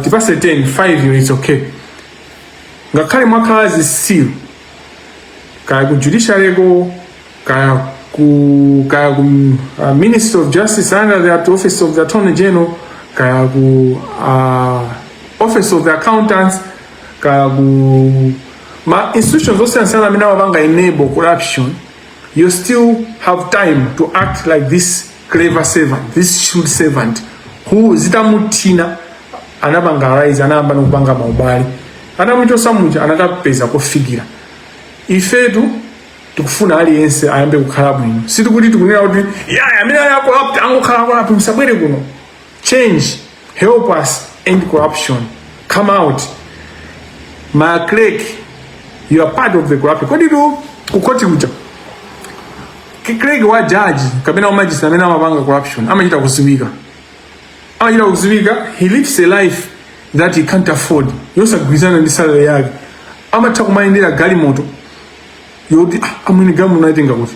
tipase 10, 5 iwe, it's okay. Ngakhale mwakhala zisilu kaya ku judiciary ko, kaya ku Ministry of Justice under the Office of the Attorney General, kaya ku Office of the Accountants, kaya ku ma institutions osiyanasiyana amene amapanga enable corruption, you still have time to act like this clever servant, this shrewd servant who zitamuthina anapanga rise, anayamba nikupanga maubale, anamuchosa muja, anakapeza kofikira. Ifetu tikufuna aliyense ayambe kukhala bwino. Sitikuti tikunena kuti yaya amene ali corrupt angokhala corrupt, musabwere kuno. Change, help us end corruption, come out. Ma clerk, you are part of the corruption. Kodi tu kukoti kuja clerk wa judge kapena wa magistrate amene amapanga corruption amachita kuziwika, amachita kuziwika. He lives a life that he can't afford, yosagwirizana ndi salary yake. Amatha kumayendera galimoto yoti ah, amwene galimoto anaitenga kuti?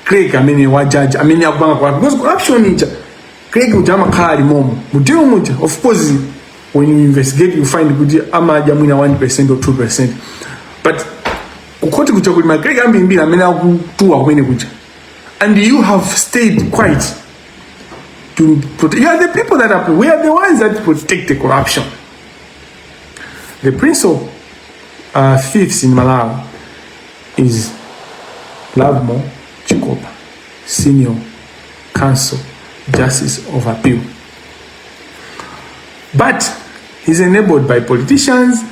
Clerk amene wa judge amene akupanga corruption, because corruption ija clerk uja amakhala ali momo mu deal muja. Of course, when you investigate you find kuti amadya mwina 1% or 2%, but kukhoti kuja kuli ma clerk ambirimbiri amene akutuwa kumene kuja, and you have stayed quiet to protect. You are the people that are, we are the ones that protect the corruption. The prince of thieves in Malawi is Lovemore Chikopa, Senior Counsel, Justice of Appeal. But he's enabled by politicians,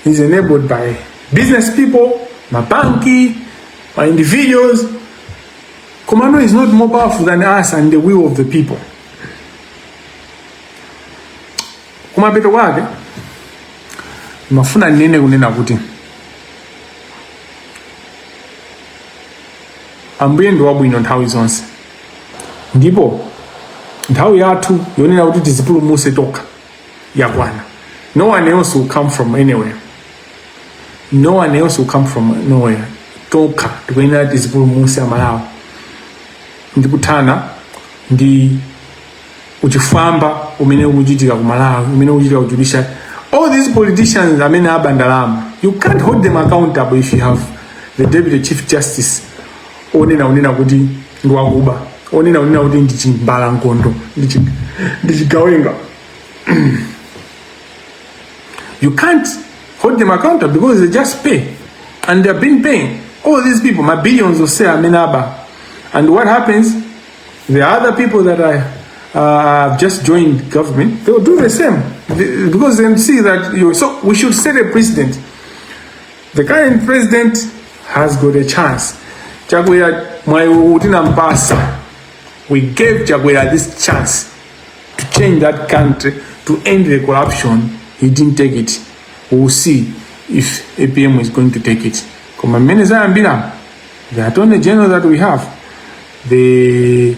he's enabled by business people, mabanki, by individuals. Komano is not more powerful than us and the will of the people. Kumapeto kwake mafuna nene kunena kuti Ambuye ndi wabwino nthawi zonse, ndipo nthawi yathu yonena kuti tizipulumuse tokha yakwana. No one else will come from anywhere, no one else will come from nowhere. Tokha tikuyenera tizipulumuse Amalawi ndi kuthana ndi uchifwamba umene ukuchitika ku Malawi, umene ukuchitika ku judiciary. All these politicians amene aba ndalama, you can't hold them accountable if you have the deputy chief justice onena unena kuti ndi wakuba, onena unena kuti ndi chimbalangondo, ndi chigawenga. You can't hold them accountable because they just pay, and they have been paying all these people ma billions onse amene aba. And what happens? The other people that are have just joined government, they will do the same. Because they see that you, so we should set a precedent. The current president has got a chance. Chakwera mwayi tinampasa. We gave Chakwera this chance to change that country, to end the corruption. He didn't take it. We will see if APM is going to take it. Koma mmene zayambira, the attorney general that we have, the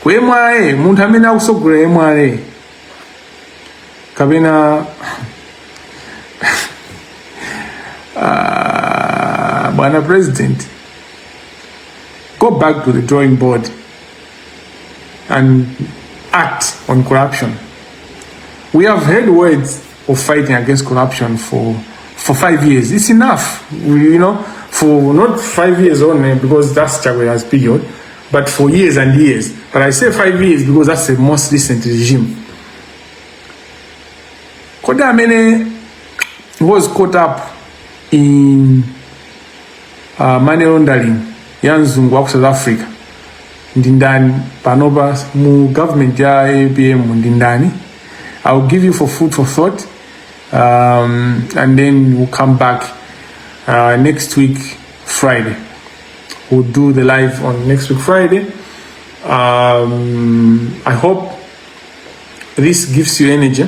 ku MRA, munthu amene akusogolera MRA kapena bwana president, go back to the drawing board and act on corruption. We have heard words of fighting against corruption for 5 years. It's enough, for not 5 years only because that's Chakwera's period, but for years and years. But I say 5 years because that's the most recent regime. Kodi amene was caught up in money laundering ya mzungu wa ku South Africa ndi ndani panopa mu government ya APM ndi ndani? I will give you for food for thought, and then we'll come back next week Friday. We'll do the live on next week Friday. I hope this gives you energy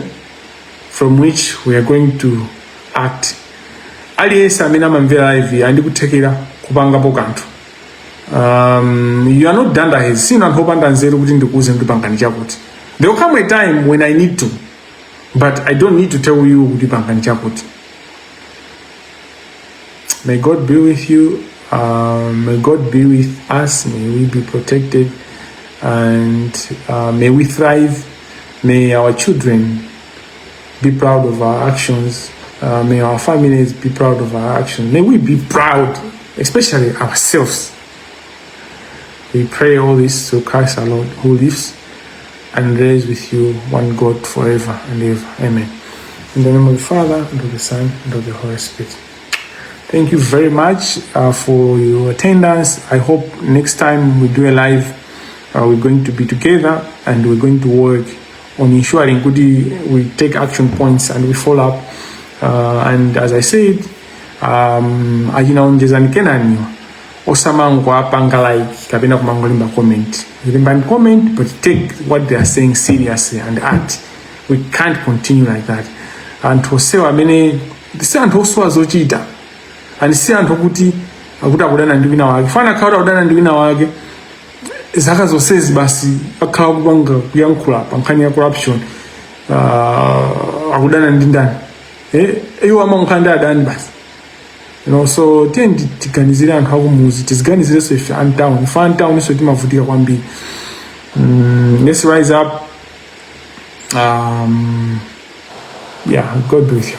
from which we are going to act. Aliyense amene amamvera live ali ndi kuthekera kupangapo kanthu. You are not dunderheads. Sinu anthu opanda nzeru kuti ndikuuze kuti pangani chakuti. There will come a time when I need to, but I don't need to tell you kuti pangani chakuti. May God be with you. May God be with us. May we be protected and may we thrive. May our children be proud of our actions. May our families be proud of our actions. May we be proud, especially ourselves. We pray all this to Christ our Lord, who lives and reigns with you, one God, forever and ever. Amen. In the name of the Father, and of the Son, and of the Holy Spirit. Thank you very much for your attendance. I hope next time we do a live, we're going to be together and we're going to work on ensuring kuti we take action points and we follow up. And as I said, achina Onjezani Kenaniwa osamangowapanga like kapena kumangolemba comment. Lembani comment, but take what they are saying seriously and act. We can't continue like that. Anthu osewa amene si anthu osowa zochita and si anthu okuti akuti akudana ndi wina wake. Fana akhala akudana ndi wina wake zaka zonsezi basi akhala kupanga kuyankhula pa nkhani ya corruption, akudana ndi ndani? Iwo amakhala ndi adani basi. So tiye tiganizire anthu akumuzi, tiziganizirenso ife a m'town. Ife a m'town iso timavutika kwambiri. Let's rise up. Yeah, God be with you.